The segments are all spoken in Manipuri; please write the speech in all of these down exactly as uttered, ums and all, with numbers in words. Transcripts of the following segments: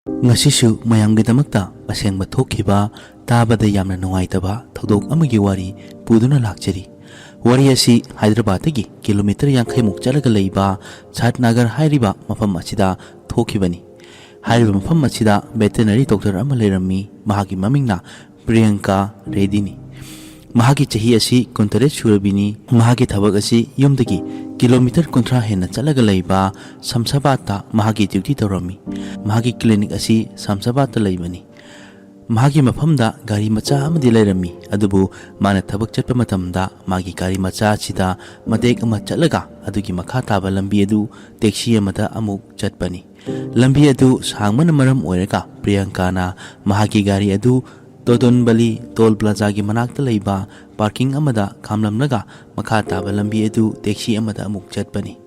ꯉꯁꯤꯁꯨ ꯃꯌꯥꯝꯒꯤꯗꯃꯛꯇ ꯑꯁꯦꯡꯕ ꯊꯣꯛꯈꯤꯕ, ꯇꯥꯕꯗ ꯌꯥꯝꯅ ꯅꯨꯡꯉꯥꯏꯇꯕ ꯊꯧꯗꯣꯛ ꯑꯃꯒꯤ ꯋꯥꯔꯤ ꯄꯨꯗꯨꯅ ꯂꯥꯛꯆꯔꯤ꯫ ꯋꯥꯔꯤ ꯑꯁꯤ ꯍꯥꯏꯗ꯭ꯔꯕꯥꯗꯇꯒꯤ ꯀꯤꯂꯣꯃꯤꯇꯔ ꯌꯥꯡꯈꯩꯃꯨꯛ ꯆꯠꯂꯒ ꯂꯩꯕ ꯁꯥꯠꯅꯥꯒꯔ ꯍꯥꯏꯔꯤꯕ ꯃꯐꯝ ꯑꯁꯤꯗ ꯊꯣꯛꯈꯤꯕꯅꯤ꯫ ꯍꯥꯏꯔꯤꯕ ꯃꯐꯝ ꯑꯁꯤꯗ ꯚꯦꯇꯦꯅꯔꯤ ꯗꯣꯛꯇꯔ ꯑꯃ ꯂꯩꯔꯝꯃꯤ꯫ ꯃꯍꯥꯛꯀꯤ ꯃꯃꯤꯡꯅ ꯄ꯭ꯔꯤꯌꯪꯀꯥ ꯔꯦꯗꯤꯅꯤ꯫ ꯃꯍꯥꯛꯀꯤ ꯆꯍꯤ ꯑꯁꯤ ꯀꯨꯟꯇꯔꯦꯠ ꯁꯨꯔꯕꯤꯅꯤ꯫ ꯃꯍꯥꯛꯀꯤ ꯊꯕꯛ ꯑꯁꯤ ꯌꯨꯝꯗꯒꯤ ꯀꯤꯂꯣꯃꯤꯇꯔ ꯀꯨꯟꯊ꯭ꯔꯥ ꯍꯦꯟꯅ ꯆꯠꯂꯒ ꯂꯩꯕ ꯁꯝꯁꯥꯕꯥꯗꯇ ꯃꯍꯥꯛꯀꯤ ꯗ꯭ꯌꯨꯇꯤ ꯇꯧꯔꯝꯃꯤ꯫ ꯃꯍꯥꯛꯀꯤ ꯀ꯭ꯂꯤꯅꯤꯛ ꯑꯁꯤ ꯁꯝꯁꯥꯕꯥꯗꯇ ꯂꯩꯕꯅꯤ꯫ ꯃꯍꯥꯛꯀꯤ ꯃꯐꯝꯗ ꯒꯥꯔꯤ ꯃꯆꯥ ꯑꯃꯗꯤ ꯂꯩꯔꯝꯃꯤ, ꯑꯗꯨꯕꯨ ꯃꯥꯅ ꯊꯕꯛ ꯆꯠꯄ ꯃꯇꯝꯗ ꯃꯥꯒꯤ ꯒꯥꯔꯤ ꯃꯆꯥ ꯑꯁꯤꯗ ꯃꯇꯦꯛ ꯑꯃ ꯆꯠꯂꯒ ꯑꯗꯨꯒꯤ ꯃꯈꯥ ꯇꯥꯕ ꯂꯝꯕꯤ ꯑꯗꯨ ꯇꯦꯛꯁꯤ ꯑꯃꯗ ꯑꯃꯨꯛ ꯆꯠꯄꯅꯤ꯫ ꯂꯝꯕꯤ ꯑꯗꯨ ꯁꯥꯡꯕꯅ ꯃꯔꯝ ꯑꯣꯏꯔꯒ ꯄ꯭ꯔꯤꯌꯪꯀꯥꯅ ꯃꯍꯥꯛꯀꯤ ꯒꯥꯔꯤ ꯑꯗꯨ ꯇꯣꯗꯣꯟꯕꯂꯤ ꯇꯣꯜ ꯄ꯭ꯂꯥꯖꯥꯒꯤ ꯃꯅꯥꯛꯇ ꯂꯩꯕ ꯄꯥꯔꯀꯤꯡ ꯑꯃꯗ ꯈꯥꯝꯂꯝꯂꯒ ꯃꯈꯥ ꯇꯥꯕ ꯂꯝꯕꯤ ꯑꯗꯨ ꯇꯦꯛꯁꯤ ꯑꯃꯗ ꯑꯃꯨꯛ ꯆꯠꯄꯅꯤ꯫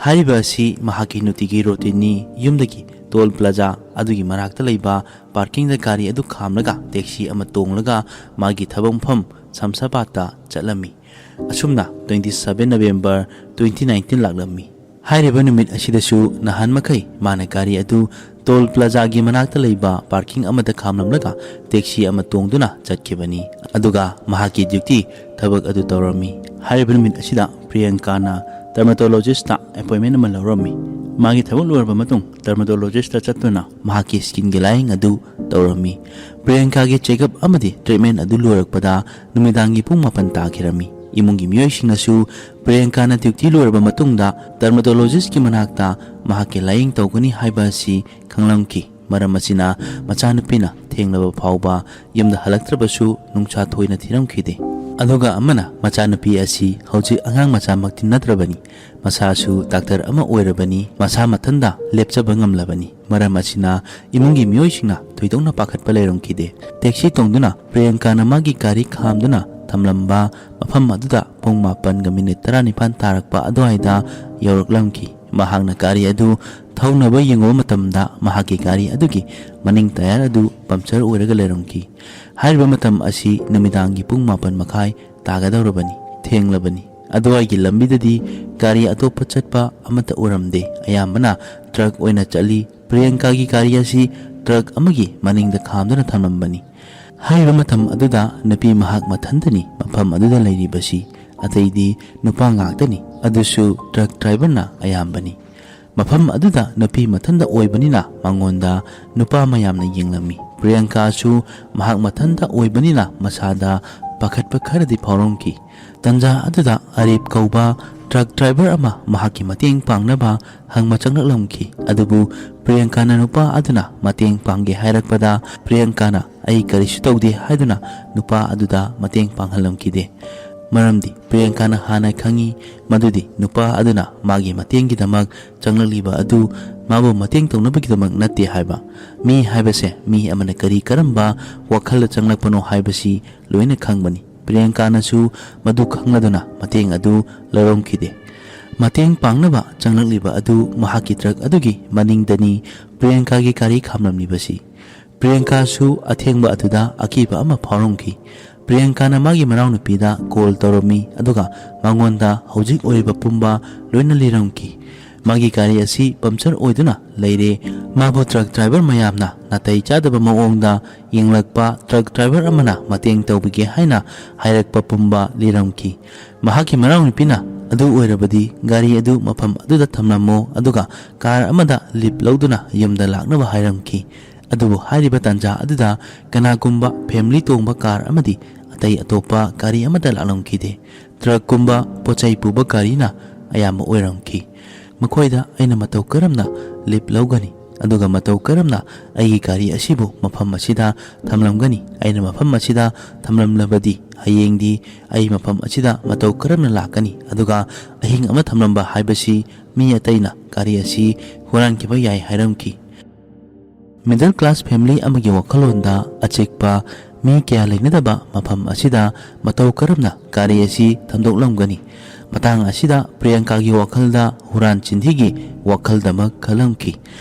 ꯍꯥꯏꯔꯤꯕ ꯑꯁꯤ ꯃꯍꯥꯛꯀꯤ ꯅꯨꯡꯇꯤꯒꯤ ꯔꯣꯇꯤꯟꯅꯤ꯫ ꯌꯨꯝꯗꯒꯤ ꯇꯣꯜ ꯄ꯭ꯂꯥꯖꯥ ꯑꯗꯨꯒꯤ ꯃꯅꯥꯛꯇ ꯂꯩꯕ ꯄꯥꯔꯀꯤꯡꯗ ꯒꯥꯔꯤ ꯑꯗꯨ ꯈꯥꯝꯂꯒ ꯇꯦꯛꯁꯤ ꯑꯃ ꯇꯣꯡꯂꯒ ꯃꯥꯒꯤ ꯊꯕꯛ ꯃꯐꯝ ꯁꯝꯁꯥꯕꯥꯗꯇ ꯆꯠꯂꯝꯃꯤ꯫ ꯑꯁꯨꯝꯅ twenty seven November twenty nineteen ꯂꯥꯛꯂꯝꯃꯤ꯫ ꯍꯥꯏꯔꯤꯕ ꯅꯨꯃꯤꯠ ꯑꯁꯤꯗꯁꯨ ꯅꯍꯥꯟ ꯃꯈꯩ ꯃꯥꯅ ꯒꯥꯔꯤ ꯑꯗꯨ ꯇꯣꯜ ꯄ꯭ꯂꯥꯖꯥꯒꯤ ꯃꯅꯥꯛꯇ ꯂꯩꯕ ꯄꯥꯔꯀꯤꯡ ꯑꯃꯗ ꯈꯥꯝꯂꯝꯂꯒ ꯇꯦꯛꯁꯤ ꯑꯃ ꯇꯣꯡꯗꯨꯅ ꯆꯠꯈꯤꯕꯅꯤ꯫ ꯑꯗꯨꯒ ꯃꯍꯥꯛꯀꯤ ꯗ꯭ꯌꯨꯇꯤ ꯊꯕꯛ ꯑꯗꯨ ꯇꯧꯔꯝꯃꯤ꯫ ꯍꯥꯏꯔꯤꯕ ꯅꯨꯃꯤꯠ ꯑꯁꯤꯗ ꯄ꯭ꯔꯤꯌꯪꯀꯥꯅ ꯗꯔꯃꯥꯇꯣꯂꯣꯖꯤꯁꯇ ꯑꯦꯄꯣꯏꯟꯃꯦꯟ ꯑꯃ ꯂꯧꯔꯝꯃꯤ꯫ ꯃꯥꯒꯤ ꯊꯕꯛ ꯂꯣꯏꯔꯕ ꯃꯇꯨꯡ ꯗꯔꯃꯥꯇꯣꯂꯣꯖꯤꯁꯇ ꯆꯠꯇꯨꯅ ꯃꯍꯥꯛꯀꯤ ꯁ꯭ꯀꯤꯟꯒꯤ ꯂꯥꯌꯦꯡ ꯑꯗꯨ ꯇꯧꯔꯝꯃꯤ꯫ ꯄ꯭ꯔꯤꯌꯪꯀꯥꯒꯤ ꯆꯦꯛꯑꯞ ꯑꯃꯗꯤ ꯇ꯭ꯔꯤꯠꯃꯦꯟ ꯑꯗꯨ ꯂꯣꯏꯔꯛꯄꯗ ꯅꯨꯃꯤꯗꯥꯡꯒꯤ ꯄꯨꯡ ꯃꯥꯄꯟ ꯇꯥꯈꯤꯔꯝꯃꯤ꯫ ꯏꯃꯨꯡꯒꯤ ꯃꯤꯑꯣꯏꯁꯤꯡꯅꯁꯨ ꯄ꯭ꯔꯤꯌꯪꯀꯥꯅ ꯗ꯭ꯌꯨꯇꯤ ꯂꯣꯏꯔꯕ ꯃꯇꯨꯡꯗ ꯗꯔꯃꯥꯇꯣꯂꯣꯖꯤꯁꯀꯤ ꯃꯅꯥꯛꯇ ꯃꯍꯥꯛꯀꯤ ꯂꯥꯌꯦꯡ ꯇꯧꯒꯅꯤ ꯍꯥꯏꯕ ꯑꯁꯤ ꯈꯪꯂꯝꯈꯤ꯫ ꯃꯔꯝ ꯑꯁꯤꯅ ꯃꯆꯥꯅꯨꯄꯤꯅ ꯊꯦꯡꯂꯕ ꯐꯥꯎꯕ ꯌꯨꯝꯗ ꯍꯜꯂꯛꯇ꯭ꯔꯕꯁꯨ ꯅꯨꯡꯁꯥ ꯊꯣꯏꯅ ꯊꯤꯔꯝꯈꯤꯗꯦ꯫ ꯑꯗꯨꯒ ꯑꯃꯅ, ꯃꯆꯥꯅꯨꯄꯤ ꯑꯁꯤ ꯍꯧꯖꯤꯛ ꯑꯉꯥꯡ ꯃꯆꯥꯃꯛꯇꯤ ꯅꯠꯇ꯭ꯔꯕꯅꯤ, ꯃꯁꯥꯁꯨ ꯗꯥꯛꯇꯔ ꯑꯃ ꯑꯣꯏꯔꯕꯅꯤ, ꯃꯁꯥ ꯃꯊꯟꯇ ꯂꯦꯞꯆꯕ ꯉꯝꯂꯕꯅꯤ꯫ ꯃꯔꯝ ꯑꯁꯤꯅ ꯏꯃꯨꯡꯒꯤ ꯃꯤꯑꯣꯏꯁꯤꯡꯅ ꯊꯣꯏꯗꯣꯛꯅ ꯄꯥꯈꯠꯄ ꯂꯩꯔꯝꯈꯤꯗꯦ꯫ ꯇꯦꯛꯁꯤ ꯇꯣꯡꯗꯨꯅ ꯄ꯭ꯔꯤꯌꯪꯀꯥꯅ ꯃꯥꯒꯤ ꯒꯥꯔꯤ ꯈꯥꯝꯗꯨꯅ ꯊꯝꯂꯝꯕ ꯃꯐꯝ ꯑꯗꯨꯗ ꯄꯨꯡ ꯃꯥꯄꯟꯒ ꯃꯤꯅꯤꯠ ꯇꯔꯥꯅꯤꯄꯥꯟ ꯇꯥꯔꯛꯄ ꯑꯗꯨꯋꯥꯏꯗ ꯌꯧꯔꯛꯂꯝꯈꯤ꯫ ꯃꯍꯥꯛꯅ ꯒꯥꯔꯤ ꯑꯗꯨ ꯊꯧꯅꯕ ꯌꯦꯡꯉꯨꯕ ꯃꯇꯝꯗ ꯃꯍꯥꯛꯀꯤ ꯒꯥꯔꯤ ꯑꯗꯨꯒꯤ ꯃꯅꯤꯡ ꯇꯌꯥꯔ ꯑꯗꯨ ꯄꯝꯆꯔ ꯑꯣꯏꯔꯒ ꯂꯩꯔꯝꯈꯤ꯫ ꯍꯥꯏꯔꯤꯕ ꯃꯇꯝ ꯑꯁꯤ ꯅꯨꯃꯤꯗꯥꯡꯒꯤ ꯄꯨꯡ ꯃꯥꯄꯟ ꯃꯈꯥꯏ ꯇꯥꯒꯗꯧꯔꯕꯅꯤ꯫ ꯊꯦꯡꯂꯕꯅꯤ꯫ ꯑꯗꯨꯋꯥꯏꯒꯤ ꯂꯝꯕꯤꯗꯗꯤ ꯒꯥꯔꯤ ꯑꯇꯣꯞꯄ ꯆꯠꯄ ꯑꯃꯠꯇ ꯎꯔꯝꯗꯦ꯫ ꯑꯌꯥꯝꯕꯅ ꯇ꯭ꯔꯛ ꯑꯣꯏꯅ ꯆꯠꯂꯤ꯫ ꯄ꯭ꯔꯤꯌꯪꯀꯥꯒꯤ ꯒꯥꯔꯤ ꯑꯁꯤ ꯇ꯭ꯔꯛ ꯑꯃꯒꯤ ꯃꯅꯤꯡꯗ ꯈꯥꯝꯗꯨꯅ ꯊꯝꯂꯝꯕꯅꯤ꯫ ꯍꯥꯏꯔꯤꯕ ꯃꯇꯝ ꯑꯗꯨꯗ ꯅꯨꯄꯤ ꯃꯍꯥꯛ ꯃꯊꯟꯇꯅꯤ ꯃꯐꯝ ꯑꯗꯨꯗ ꯂꯩꯔꯤꯕꯁꯤ꯫ ꯑꯇꯩꯗꯤ ꯅꯨꯄꯥ ꯉꯥꯛꯇꯅꯤ, ꯑꯗꯨꯁꯨ ꯇ꯭ꯔꯛ ꯗ꯭ꯔꯥꯏꯚꯔꯅ ꯑꯌꯥꯝꯕꯅꯤ꯫ ꯃꯐꯝ ꯑꯗꯨꯗ ꯅꯨꯄꯤ ꯃꯊꯟꯇ ꯑꯣꯏꯕꯅꯤꯅ ꯃꯉꯣꯟꯗ ꯅꯨꯄꯥ ꯃꯌꯥꯝꯅ ꯌꯦꯡꯂꯝꯃꯤ꯫ ꯄ꯭ꯔꯤꯌꯪꯀꯥꯁꯨ ꯃꯍꯥꯛ ꯃꯊꯟꯇ ꯑꯣꯏꯕꯅꯤꯅ ꯃꯁꯥꯗ ꯄꯥꯈꯠꯄ ꯈꯔꯗꯤ ꯐꯥꯎꯔꯝꯈꯤ꯫ ꯇꯟꯖꯥ ꯑꯗꯨꯗ ꯑꯔꯤꯞ ꯀꯧꯕ ꯇ꯭ꯔꯛ ꯗ꯭ꯔꯥꯏꯚꯔ ꯑꯃ ꯃꯍꯥꯛꯀꯤ ꯃꯇꯦꯡ ꯄꯥꯡꯅꯕ ꯍꯪꯕ ꯆꯪꯂꯛꯂꯝꯈꯤ꯫ ꯑꯗꯨꯕꯨ ꯄ꯭ꯔꯤꯌꯪꯀꯥꯅ ꯅꯨꯄꯥ ꯑꯗꯨꯅ ꯃꯇꯦꯡ ꯄꯥꯡꯒꯦ ꯍꯥꯏꯔꯛꯄꯗ ꯄ꯭ꯔꯤꯌꯪꯀꯥꯅ "ꯑꯩ ꯀꯔꯤꯁꯨ ꯇꯧꯗꯦ" ꯍꯥꯏꯗꯨꯅ ꯅꯨꯄꯥ ꯑꯗꯨꯗ ꯃꯇꯦꯡ ꯄꯥꯡꯍꯜꯂꯝꯈꯤꯗꯦ꯫ ꯃꯔꯝꯗꯤ ꯄ꯭ꯔꯤꯌꯪꯀꯥꯅ ꯍꯥꯟꯅ ꯈꯪꯏ ꯃꯗꯨꯗꯤ ꯅꯨꯄꯥ ꯑꯗꯨꯅ ꯃꯥꯒꯤ ꯃꯇꯦꯡꯒꯤꯗꯃꯛ ꯆꯪꯂꯛꯂꯤꯕ ꯑꯗꯨ ꯃꯥꯕꯨ ꯃꯇꯦꯡ ꯇꯧꯅꯕꯒꯤꯗꯃꯛ ꯅꯠꯇꯦ ꯍꯥꯏꯕ꯫ ꯃꯤ ꯍꯥꯏꯕꯁꯦ ꯃꯤ ꯑꯃꯅ ꯀꯔꯤ ꯀꯔꯝꯕ ꯋꯥꯈꯜꯗ ꯆꯪꯂꯛꯄꯅꯣ ꯍꯥꯏꯕꯁꯤ ꯂꯣꯏꯅ ꯈꯪꯕꯅꯤ꯫ ꯄ꯭ꯔꯤꯌꯪꯀꯥꯅꯁꯨ ꯃꯗꯨ ꯈꯪꯂꯗꯨꯅ ꯃꯇꯦꯡ ꯑꯗꯨ ꯂꯧꯔꯝꯈꯤꯗꯦ꯫ ꯃꯇꯦꯡ ꯄꯥꯡꯅꯕ ꯆꯪꯂꯛꯂꯤꯕ ꯑꯗꯨ ꯃꯍꯥꯛꯀꯤ ꯇ꯭ꯔꯛ ꯑꯗꯨꯒꯤ ꯃꯅꯤꯡꯗꯅꯤ ꯄ꯭ꯔꯤꯌꯪꯀꯥꯒꯤ ꯒꯥꯔꯤ ꯈꯥꯝꯂꯝꯂꯤꯕꯁꯤ꯫ ꯄ꯭ꯔꯤꯌꯪꯀꯥꯁꯨ ꯑꯊꯦꯡꯕ ꯑꯗꯨꯗ ꯑꯀꯤꯕ ꯑꯃ ꯐꯥꯎꯔꯝꯈꯤ꯫ ꯄ꯭ꯔꯤꯌꯪꯀꯥꯅ ꯃꯥꯒꯤ ꯃꯅꯥꯎꯅꯨꯄꯤꯗ ꯀꯣꯜ ꯇꯧꯔꯝꯃꯤ, ꯑꯗꯨꯒ ꯃꯉꯣꯟꯗ ꯍꯧꯖꯤꯛ ꯑꯣꯏꯔꯤꯕ ꯄꯨꯝꯕ ꯂꯣꯏꯅ ꯂꯤꯔꯝꯈꯤ꯫ ꯃꯥꯒꯤ ꯒꯥꯔꯤ ꯑꯁꯤ ꯄꯝꯆꯔ ꯑꯣꯏꯗꯨꯅ ꯂꯩꯔꯦ꯫ ꯃꯥꯕꯨ ꯇ꯭ꯔꯛ ꯗ꯭ꯔꯥꯏꯚꯔ ꯃꯌꯥꯝꯅ ꯅꯥꯇꯩ ꯆꯥꯗꯕ ꯃꯑꯣꯡꯗ ꯌꯦꯡꯂꯛꯄ, ꯇ꯭ꯔꯛ ꯗ꯭ꯔꯥꯏꯚꯔ ꯑꯃꯅ ꯃꯇꯦꯡ ꯇꯧꯕꯤꯒꯦ ꯍꯥꯏꯅ ꯍꯥꯏꯔꯛꯄ ꯄꯨꯝꯕ ꯂꯤꯔꯝꯈꯤ꯫ ꯃꯍꯥꯛꯀꯤ ꯃꯅꯥꯎꯅꯨꯄꯤꯅ "ꯑꯗꯨ ꯑꯣꯏꯔꯕꯗꯤ ꯒꯥꯔꯤ ꯑꯗꯨ ꯃꯐꯝ ꯑꯗꯨꯗ ꯊꯝꯂꯝꯃꯣ, ꯑꯗꯨꯒ ꯀꯥꯔ ꯑꯃꯗ ꯂꯤꯞ ꯂꯧꯗꯨꯅ ꯌꯨꯝꯗ ꯂꯥꯛꯅꯕ" ꯍꯥꯏꯔꯝꯈꯤ꯫ ꯑꯗꯨꯕꯨ ꯍꯥꯏꯔꯤꯕ ꯇꯥꯟꯖꯥ ꯑꯗꯨꯗ ꯀꯅꯥꯒꯨꯝꯕ ꯐꯦꯃꯤꯂꯤ ꯇꯣꯡꯕ ꯀꯥꯔ ꯑꯃꯗꯤ ꯑꯇꯩ ꯑꯇꯣꯞꯄ ꯒꯥꯔꯤ ꯑꯃꯠꯇ ꯂꯥꯛꯂꯝꯈꯤꯗꯦ꯫ ꯇ꯭ꯔꯛꯀꯨꯝꯕ ꯄꯣꯠꯆꯩ ꯄꯨꯕ ꯒꯥꯔꯤꯅ ꯑꯌꯥꯝꯕ ꯑꯣꯏꯔꯝꯈꯤ꯫ ꯃꯈꯣꯏꯗ ꯑꯩꯅ ꯃꯇꯧ ꯀꯔꯝꯅ ꯂꯤꯞ ꯂꯧꯒꯅꯤ, ꯑꯗꯨꯒ ꯃꯇꯧ ꯀꯔꯝꯅ ꯑꯩꯒꯤ ꯒꯥꯔꯤ ꯑꯁꯤꯕꯨ ꯃꯐꯝ ꯑꯁꯤꯗ ꯊꯝꯂꯝꯒꯅꯤ? ꯑꯩꯅ ꯃꯐꯝ ꯑꯁꯤꯗ ꯊꯝꯂꯝꯂꯕꯗꯤ ꯍꯌꯦꯡꯗꯤ ꯑꯩ ꯃꯐꯝ ꯑꯁꯤꯗ ꯃꯇꯧ ꯀꯔꯝꯅ ꯂꯥꯛꯀꯅꯤ? ꯑꯗꯨꯒ ꯑꯍꯤꯡ ꯑꯃ ꯊꯝꯂꯝꯕ ꯍꯥꯏꯕꯁꯤ ꯃꯤ ꯑꯇꯩꯅ ꯒꯥꯔꯤ ꯑꯁꯤ ꯍꯨꯔꯥꯟꯈꯤꯕ ꯌꯥꯏ ꯍꯥꯏꯔꯝꯈꯤ꯫ ꯃꯤꯗꯜ ꯀ꯭ꯂꯥꯁ ꯐꯦꯃꯤꯂꯤ ꯑꯃꯒꯤ ꯋꯥꯈꯜꯂꯣꯟꯗ ꯑꯆꯤꯛꯄ, ꯃꯤ ꯀꯌꯥ ꯂꯩꯅꯗꯕ ꯃꯐꯝ ꯑꯁꯤꯗ ꯃꯇꯧ ꯀꯔꯝꯅ ꯒꯥꯔꯤ ꯑꯁꯤ ꯊꯝꯗꯣꯛꯂꯝꯒꯅꯤ? ꯃꯇꯥꯡ ꯑꯁꯤꯗ ꯄ꯭ꯔꯤꯌꯪꯀꯥꯒꯤ ꯋꯥꯈꯜꯗ ꯍꯨꯔꯥꯟ ꯆꯤꯟꯊꯤꯒꯤ ꯋꯥꯈꯜꯗꯃꯛ ꯈꯜꯂꯝꯈꯤ꯫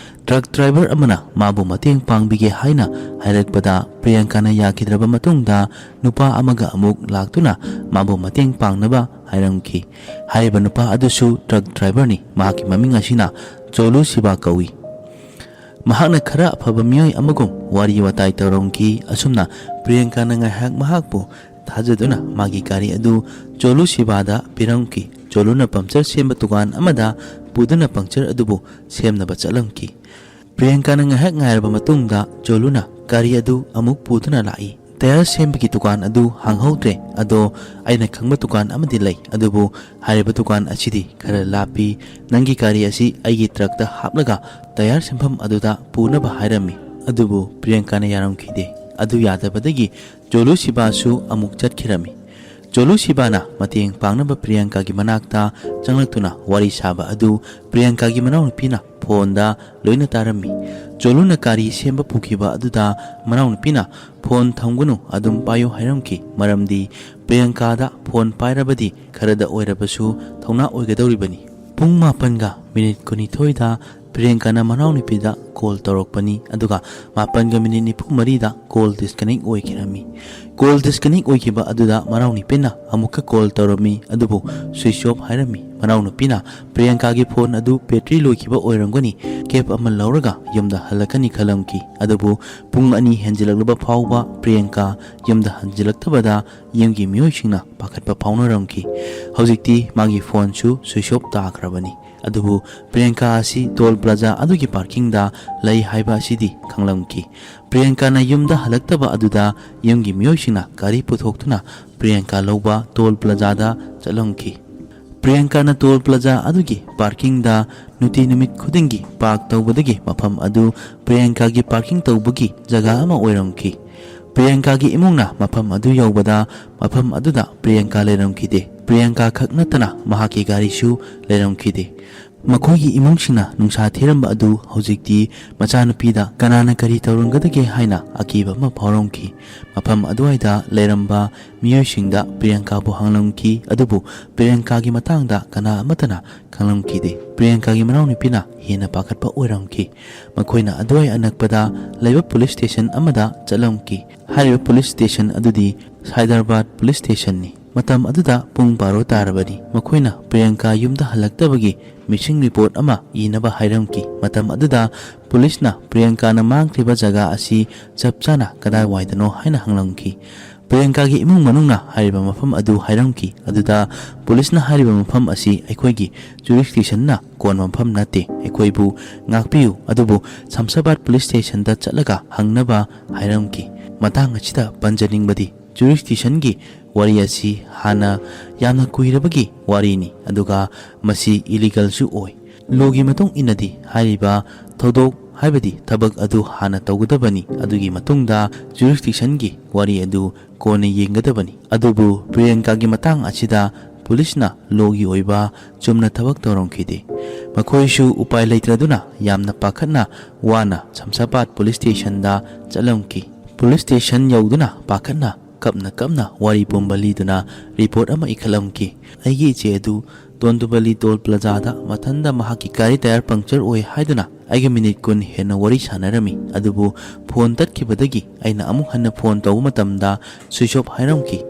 ꯇ꯭ꯔꯛ ꯗ꯭ꯔꯥꯏꯚꯔ ꯑꯃꯅ ꯃꯥꯕꯨ ꯃꯇꯦꯡ ꯄꯥꯡꯕꯤꯒꯦ ꯍꯥꯏꯅ ꯍꯥꯏꯔꯛꯄꯗ, ꯄ꯭ꯔꯤꯌꯥꯡꯀꯥꯅ ꯌꯥꯈꯤꯗ꯭ꯔꯕ ꯃꯇꯨꯡꯗ ꯅꯨꯄꯥ ꯑꯃꯒ ꯑꯃꯨꯛ ꯂꯥꯛꯇꯨꯅ ꯃꯥꯕꯨ ꯃꯇꯦꯡ ꯄꯥꯡꯅꯕ ꯍꯥꯏꯔꯝꯈꯤ꯫ ꯍꯥꯏꯔꯤꯕ ꯅꯨꯄꯥ ꯑꯗꯨꯁꯨ ꯇ꯭ꯔꯛ ꯗ꯭ꯔꯥꯏꯚꯔꯅꯤ꯫ ꯃꯍꯥꯛꯀꯤ ꯃꯃꯤꯡ ꯑꯁꯤꯅ ꯆꯣꯂꯨ ꯁꯤꯕꯥ ꯀꯧꯏ꯫ ꯃꯍꯥꯛꯅ ꯈꯔ ꯑꯐꯕ ꯃꯤꯑꯣꯏ ꯑꯃꯒꯨꯝ ꯋꯥꯔꯤ ꯋꯥꯇꯥꯏ ꯇꯧꯔꯝꯈꯤ꯫ ꯑꯁꯨꯝꯅ ꯄ꯭ꯔꯤꯌꯥꯡꯀꯥꯅ ꯉꯥꯏꯍꯥꯛ ꯃꯍꯥꯛꯄꯨ ꯊꯥꯖꯗꯨꯅ ꯃꯥꯒꯤ ꯒꯥꯔꯤ ꯑꯗꯨ ꯆꯣꯂꯨ ꯁꯤꯕꯥꯗ ꯄꯤꯔꯝꯈꯤ꯫ ꯆꯣꯂꯨꯅ ꯄꯝꯆꯔ ꯁꯦꯝꯕ ꯗꯨꯀꯥꯟ ꯑꯃꯗ ꯄꯨꯗꯨꯅ ꯄꯝꯆꯔ ꯑꯗꯨꯕꯨ ꯁꯦꯝꯅꯕ ꯆꯠꯂꯝꯈꯤ꯫ ꯄ꯭ꯔꯤꯌꯥꯡꯀꯥꯅ ꯉꯥꯏꯍꯥꯛ ꯉꯥꯏꯔꯕ ꯃꯇꯨꯡꯗ ꯆꯣꯂꯨꯅ ꯒꯥꯔꯤ ꯑꯗꯨ ꯑꯃꯨꯛ ꯄꯨꯗꯨꯅ ꯂꯥꯛꯏ꯫ ꯇꯌꯥꯔ ꯁꯦꯝꯕꯒꯤ ꯗꯨꯀꯥꯟ ꯑꯗꯨ ꯍꯥꯡꯍꯧꯗ꯭ꯔꯦ, ꯑꯗꯣ ꯑꯩꯅ ꯈꯪꯕ ꯗꯨꯀꯥꯟ ꯑꯃꯗꯤ ꯂꯩ, ꯑꯗꯨꯕꯨ ꯍꯥꯏꯔꯤꯕ ꯗꯨꯀꯥꯟ ꯑꯁꯤꯗꯤ ꯈꯔ ꯂꯥꯞꯄꯤ꯫ ꯅꯪꯒꯤ ꯒꯥꯔꯤ ꯑꯁꯤ ꯑꯩꯒꯤ ꯇ꯭ꯔꯛꯇ ꯍꯥꯞꯂꯒ ꯇꯌꯥꯔ ꯁꯦꯝꯐꯝ ꯑꯗꯨꯗ ꯄꯨꯅꯕ ꯍꯥꯏꯔꯝꯃꯤ꯫ ꯑꯗꯨꯕꯨ ꯄ꯭ꯔꯤꯌꯥꯡꯀꯥꯅ ꯌꯥꯔꯝꯈꯤꯗꯦ꯫ ꯑꯗꯨ ꯌꯥꯗꯕꯗꯒꯤ ꯆꯣꯂꯨ ꯁꯤꯕꯥꯁꯨ ꯑꯃꯨꯛ ꯆꯠꯈꯤꯔꯝꯃꯤ꯫ ꯆꯣꯂꯨ ꯁꯤꯕꯥꯅ ꯃꯇꯦꯡ ꯄꯥꯡꯅꯕ ꯄ꯭ꯔꯤꯌꯥꯡꯀꯥꯒꯤ ꯃꯅꯥꯛꯇ ꯆꯪꯂꯛꯇꯨꯅ ꯋꯥꯔꯤ ꯁꯥꯕ ꯑꯗꯨ ꯄ꯭ꯔꯤꯌꯥꯡꯀꯥꯒꯤ ꯃꯅꯥꯎꯅꯨꯄꯤꯅ ꯐꯣꯟꯗ ꯂꯣꯏꯅ ꯇꯥꯔꯝꯃꯤ꯫ ꯆꯣꯂꯨꯅ ꯒꯥꯔꯤ ꯁꯦꯝꯕ ꯄꯨꯈꯤꯕ ꯑꯗꯨꯗ ꯃꯅꯥꯎꯅꯨꯄꯤꯅ "ꯐꯣꯟ ꯊꯝꯒꯅꯨ, ꯑꯗꯨꯝ ꯄꯥꯏꯌꯨ" ꯍꯥꯏꯔꯝꯈꯤ, ꯃꯔꯝꯗꯤ ꯄ꯭ꯔꯤꯌꯥꯡꯀꯥꯗ ꯐꯣꯟ ꯄꯥꯏꯔꯕꯗꯤ ꯈꯔꯗ ꯑꯣꯏꯔꯕꯁꯨ ꯊꯧꯅꯥ ꯑꯣꯏꯒꯗꯧꯔꯤꯕꯅꯤ꯫ ꯄꯨꯡ ꯃꯥꯄꯟꯒ ꯃꯤꯅꯤꯠ ꯀꯨꯟꯅꯤꯊꯣꯏꯗ ꯄ꯭ꯔꯤꯌꯥꯡꯀꯥꯅ ꯃꯅꯥꯎꯅꯨꯄꯤꯗ ꯀꯣꯜ ꯇꯧꯔꯛꯄꯅꯤ, ꯑꯗꯨꯒ ꯃꯥꯄꯟꯒ ꯃꯤꯅꯤꯠ ꯅꯤꯐꯨ ꯃꯔꯤꯗ ꯀꯣꯜ ꯗꯤꯁꯀꯅꯦꯛ ꯑꯣꯏꯈꯤꯔꯝꯃꯤ꯫ ꯀꯣꯜ ꯗꯤꯁꯀꯅꯦꯛ ꯑꯣꯏꯈꯤꯕ ꯑꯗꯨꯗ ꯃꯅꯥꯎꯅꯨꯄꯤꯅ ꯑꯃꯨꯛꯀ ꯀꯣꯜ ꯇꯧꯔꯝꯃꯤ, ꯑꯗꯨꯕꯨ ꯁ꯭ꯋꯤꯆ ꯑꯣꯐ ꯍꯥꯏꯔꯝꯃꯤ꯫ ꯃꯅꯥꯎꯅꯨꯄꯤꯅ ꯄ꯭ꯔꯤꯌꯥꯡꯀꯥꯒꯤ ꯐꯣꯟ ꯑꯗꯨ ꯕꯦꯇ꯭ꯔꯤ ꯂꯣꯏꯈꯤꯕ ꯑꯣꯏꯔꯝꯒꯅꯤ, ꯀꯦꯕ ꯑꯃ ꯂꯧꯔꯒ ꯌꯨꯝꯗ ꯍꯜꯂꯛꯀꯅꯤ ꯈꯜꯂꯝꯈꯤ꯫ ꯑꯗꯨꯕꯨ ꯄꯨꯡ ꯑꯅꯤ ꯍꯦꯟꯖꯤꯜꯂꯛꯂꯕ ꯐꯥꯎꯕ ꯄ꯭ꯔꯤꯌꯥꯡꯀꯥ ꯌꯨꯝꯗ ꯍꯟꯖꯤꯜꯂꯛꯇꯕꯗ ꯌꯨꯝꯒꯤ ꯃꯤꯑꯣꯏꯁꯤꯡꯅ ꯄꯥꯈꯠꯄ ꯐꯥꯎꯅꯔꯝꯈꯤ꯫ ꯍꯧꯖꯤꯛꯇꯤ ꯃꯥꯒꯤ ꯐꯣꯟꯁꯨ ꯁ꯭ꯋꯤꯆ ꯑꯣꯐ ꯇꯥꯈ꯭ꯔꯕꯅꯤ꯫ ꯑꯗꯨꯕꯨ ꯄ꯭ꯔꯤꯌꯥꯡꯀꯥ ꯑꯁꯤ ꯇꯣꯜ ꯄ꯭ꯂꯥꯖꯥ ꯑꯗꯨꯒꯤ ꯄꯥꯔꯀꯤꯡꯗ ꯂꯩ ꯍꯥꯏꯕ ꯑꯁꯤꯗꯤ ꯈꯪꯂꯝꯈꯤ꯫ ꯄ꯭ꯔꯤꯌꯥꯡꯀꯥꯅ ꯌꯨꯝꯗ ꯍꯜꯂꯛꯇꯕ ꯑꯗꯨꯗ ꯌꯨꯝꯒꯤ ꯃꯤꯑꯣꯏꯁꯤꯡꯅ ꯒꯥꯔꯤ ꯄꯨꯊꯣꯛꯇꯨꯅ ꯄ꯭ꯔꯤꯌꯥꯡꯀꯥ ꯂꯧꯕ ꯇꯣꯜ ꯄ꯭ꯂꯥꯖꯥꯗ ꯆꯠꯂꯝꯈꯤ꯫ ꯄ꯭ꯔꯤꯌꯥꯡꯀꯥꯅ ꯇꯣꯜ ꯄ꯭ꯂꯥꯖꯥ ꯑꯗꯨꯒꯤ ꯄꯥꯔꯀꯤꯡꯗ ꯅꯨꯡꯇꯤ ꯅꯨꯃꯤꯠ ꯈꯨꯗꯤꯡꯒꯤ ꯄꯥꯔꯛ ꯇꯧꯕꯗꯒꯤ ꯃꯐꯝ ꯑꯗꯨ ꯄ꯭ꯔꯤꯌꯥꯡꯀꯥꯒꯤ ꯄꯥꯔꯀꯤꯡ ꯇꯧꯕꯒꯤ ꯖꯒꯥ ꯑꯃ ꯑꯣꯏꯔꯝꯈꯤ꯫ ꯄ꯭ꯔꯤꯌꯥꯡꯀꯥꯒꯤ ꯏꯃꯨꯡꯅ ꯃꯐꯝ ꯑꯗꯨ ꯌꯧꯕꯗ ꯃꯐꯝ ꯑꯗꯨꯗ ꯄ꯭ꯔꯤꯌꯥꯡꯀꯥ ꯂꯩꯔꯝꯈꯤꯗꯦ꯫ ꯄ꯭ꯔꯤꯌꯥꯡꯀꯥ ꯈꯛ ꯅꯠꯇꯅ ꯃꯍꯥꯛꯀꯤ ꯒꯥꯔꯤꯁꯨ ꯂꯩꯔꯝꯈꯤꯗꯦ꯫ ꯃꯈꯣꯏꯒꯤ ꯏꯃꯨꯡꯁꯤꯡꯅ ꯅꯨꯡꯁꯥ ꯊꯤꯔꯝꯕ ꯑꯗꯨ ꯍꯧꯖꯤꯛꯇꯤ ꯃꯆꯥꯅꯨꯄꯤꯗ ꯀꯅꯥꯅ ꯀꯔꯤ ꯇꯧꯔꯝꯒꯗꯒꯦ ꯍꯥꯏꯅ ꯑꯀꯤꯕ ꯑꯃ ꯐꯥꯎꯔꯝꯈꯤ꯫ ꯃꯐꯝ ꯑꯗꯨꯋꯥꯏꯗ ꯂꯩꯔꯝꯕ ꯃꯤꯑꯣꯏꯁꯤꯡꯗ ꯄ꯭ꯔꯤꯌꯥꯡꯀꯥꯕꯨ ꯍꯪꯂꯝꯈꯤ, ꯑꯗꯨꯕꯨ ꯄ꯭ꯔꯤꯌꯥꯡꯀꯥꯒꯤ ꯃꯇꯥꯡꯗ ꯀꯅꯥ ꯑꯃꯠꯇꯅ ꯈꯪꯂꯝꯈꯤꯗꯦ꯫ ꯄ꯭ꯔꯤꯌꯥꯡꯀꯥꯒꯤ ꯃꯅꯥꯎꯅꯨꯄꯤꯅ ꯍꯦꯟꯅ ꯄꯥꯈꯠꯄ ꯑꯣꯏꯔꯝꯈꯤ꯫ ꯃꯈꯣꯏꯅ ꯑꯗꯨꯋꯥꯏ ꯑꯅꯛꯄꯗ ꯂꯩꯕ ꯄꯨꯂꯤꯁ ꯁ꯭ꯇꯦꯁꯟ ꯑꯃꯗ ꯆꯠꯂꯝꯈꯤ꯫ ꯍꯥꯏꯔꯤꯕ ꯄꯨꯂꯤꯁ ꯁ꯭ꯇꯦꯁꯟ ꯑꯗꯨꯗꯤ ꯁꯥꯏꯗꯔꯕꯥꯗ ꯄꯨꯂꯤꯁ ꯁ꯭ꯇꯦꯁꯟꯅꯤ꯫ ꯃꯇꯝ ꯑꯗꯨꯗ ꯄꯨꯡ ꯕꯥꯔꯣ ꯇꯥꯔꯕꯅꯤ꯫ ꯃꯈꯣꯏꯅ ꯄ꯭ꯔꯤꯌꯥꯡꯀꯥ ꯌꯨꯝꯗ ꯍꯜꯂꯛꯇꯕꯒꯤ ꯃꯤꯁꯤꯡ ꯔꯤꯄꯣꯔꯠ ꯑꯃ ꯏꯅꯕ ꯍꯥꯏꯔꯝꯈꯤ꯫ ꯃꯇꯝ ꯑꯗꯨꯗ ꯄꯨꯂꯤꯁꯅ ꯄ꯭ꯔꯤꯌꯥꯡꯀꯥꯅ ꯃꯥꯡꯈ꯭ꯔꯤꯕ ꯖꯒꯥ ꯑꯁꯤ ꯆꯞ ꯆꯥꯅ ꯀꯗꯥꯏꯋꯥꯏꯗꯅꯣ ꯍꯥꯏꯅ ꯍꯪꯂꯝꯈꯤ꯫ ꯄ꯭ꯔꯤꯌꯥꯡꯀꯥꯒꯤ ꯏꯃꯨꯡ ꯃꯅꯨꯡꯅ ꯍꯥꯏꯔꯤꯕ ꯃꯐꯝ ꯑꯗꯨ ꯍꯥꯏꯔꯝꯈꯤ꯫ ꯑꯗꯨꯗ ꯄꯨꯂꯤꯁꯅ ꯍꯥꯏꯔꯤꯕ ꯃꯐꯝ ꯑꯁꯤ ꯑꯩꯈꯣꯏꯒꯤ ꯖꯨꯔꯤꯁꯗꯤꯛꯁꯟꯅ ꯀꯣꯟꯕ ꯃꯐꯝ ꯅꯠꯇꯦ, ꯑꯩꯈꯣꯏꯕꯨ ꯉꯥꯛꯄꯤꯌꯨ, ꯑꯗꯨꯕꯨ ꯁꯝꯁꯥꯕꯥꯗ ꯄꯨꯂꯤꯁ ꯁ꯭ꯇꯦꯁꯟꯗ ꯆꯠꯂꯒ ꯍꯪꯅꯕ ꯍꯥꯏꯔꯝꯈꯤ꯫ ꯃꯇꯥꯡ ꯑꯁꯤꯗ ꯄꯟꯖꯅꯤꯡꯕꯗꯤ, ꯖꯨꯔꯤꯁꯗꯤꯛꯁꯟꯒꯤ ꯋꯥꯔꯤ ꯑꯁꯤ ꯍꯥꯟꯅ ꯌꯥꯝꯅ ꯀꯨꯏꯔꯕꯒꯤ ꯋꯥꯔꯤꯅꯤ, ꯑꯗꯨꯒ ꯃꯁꯤ ꯏꯂꯤꯒꯦꯜꯁꯨ ꯑꯣꯏ꯫ ꯂꯣꯒꯤ ꯃꯇꯨꯡ ꯏꯟꯅꯗꯤ ꯍꯥꯏꯔꯤꯕ ꯊꯧꯗꯣꯛ, ꯍꯥꯏꯕꯗꯤ ꯊꯕꯛ ꯑꯗꯨ ꯍꯥꯟꯅ ꯇꯧꯒꯗꯕꯅꯤ, ꯑꯗꯨꯒꯤ ꯃꯇꯨꯡꯗ ꯖꯨꯔꯤꯁꯗꯤꯛꯁꯟꯒꯤ ꯋꯥꯔꯤ ꯑꯗꯨ ꯀꯣꯟꯅ ꯌꯦꯡꯒꯗꯕꯅꯤ꯫ ꯑꯗꯨꯕꯨ ꯄ꯭ꯔꯤꯌꯥꯡꯀꯥꯒꯤ ꯃꯇꯥꯡ ꯑꯁꯤꯗ ꯄꯨꯂꯤꯁꯅ ꯂꯣꯒꯤ ꯑꯣꯏꯕ ꯆꯨꯝꯅ ꯊꯕꯛ ꯇꯧꯔꯝꯈꯤꯗꯦ꯫ ꯃꯈꯣꯏꯁꯨ ꯎꯄꯥꯏ ꯂꯩꯇ꯭ꯔꯗꯨꯅ ꯌꯥꯝꯅ ꯄꯥꯈꯠꯅ ꯋꯥꯅ ꯁꯝꯁꯥꯕꯥꯗ ꯄꯨꯂꯤꯁ ꯁ꯭ꯇꯦꯁꯟꯗ ꯆꯠꯂꯝꯈꯤ꯫ ꯄꯨꯂꯤꯁ ꯁ꯭ꯇꯦꯁꯟ ꯌꯧꯗꯨꯅ ꯄꯥꯈꯠꯅ ꯀꯞꯅ ꯀꯞꯅ ꯋꯥꯔꯤ ꯄꯨꯝꯕ ꯂꯤꯗꯨꯅ ꯔꯤꯄꯣꯔꯠ ꯑꯃ ꯏꯈꯠꯂꯝꯈꯤ꯫ ꯑꯩꯒꯤ ꯏꯆꯦ ꯑꯗꯨ ꯇꯣꯟꯗꯨꯕꯂꯤ ꯇꯣꯜ ꯄ꯭ꯂꯥꯖꯥꯗ ꯃꯊꯟꯗ ꯃꯍꯥꯛꯀꯤ ꯒꯥꯔꯤ ꯇꯥꯌꯔ ꯄꯪꯆꯔ ꯑꯣꯏ ꯍꯥꯏꯗꯨꯅ ꯑꯩꯒ ꯃꯤꯅꯤꯠ ꯀꯨꯟ ꯍꯦꯟꯅ ꯋꯥꯔꯤ ꯁꯥꯟꯅꯔꯝꯃꯤ, ꯑꯗꯨꯕꯨ ꯐꯣꯟ ꯇꯠꯈꯤꯕꯗꯒꯤ ꯑꯩꯅ ꯑꯃꯨꯛ ꯍꯟꯅ ꯐꯣꯟ ꯇꯧꯕ ꯃꯇꯝꯗ ꯁ꯭ꯋꯤꯆ ꯑꯣꯐ ꯍꯥꯏꯔꯝꯈꯤ꯫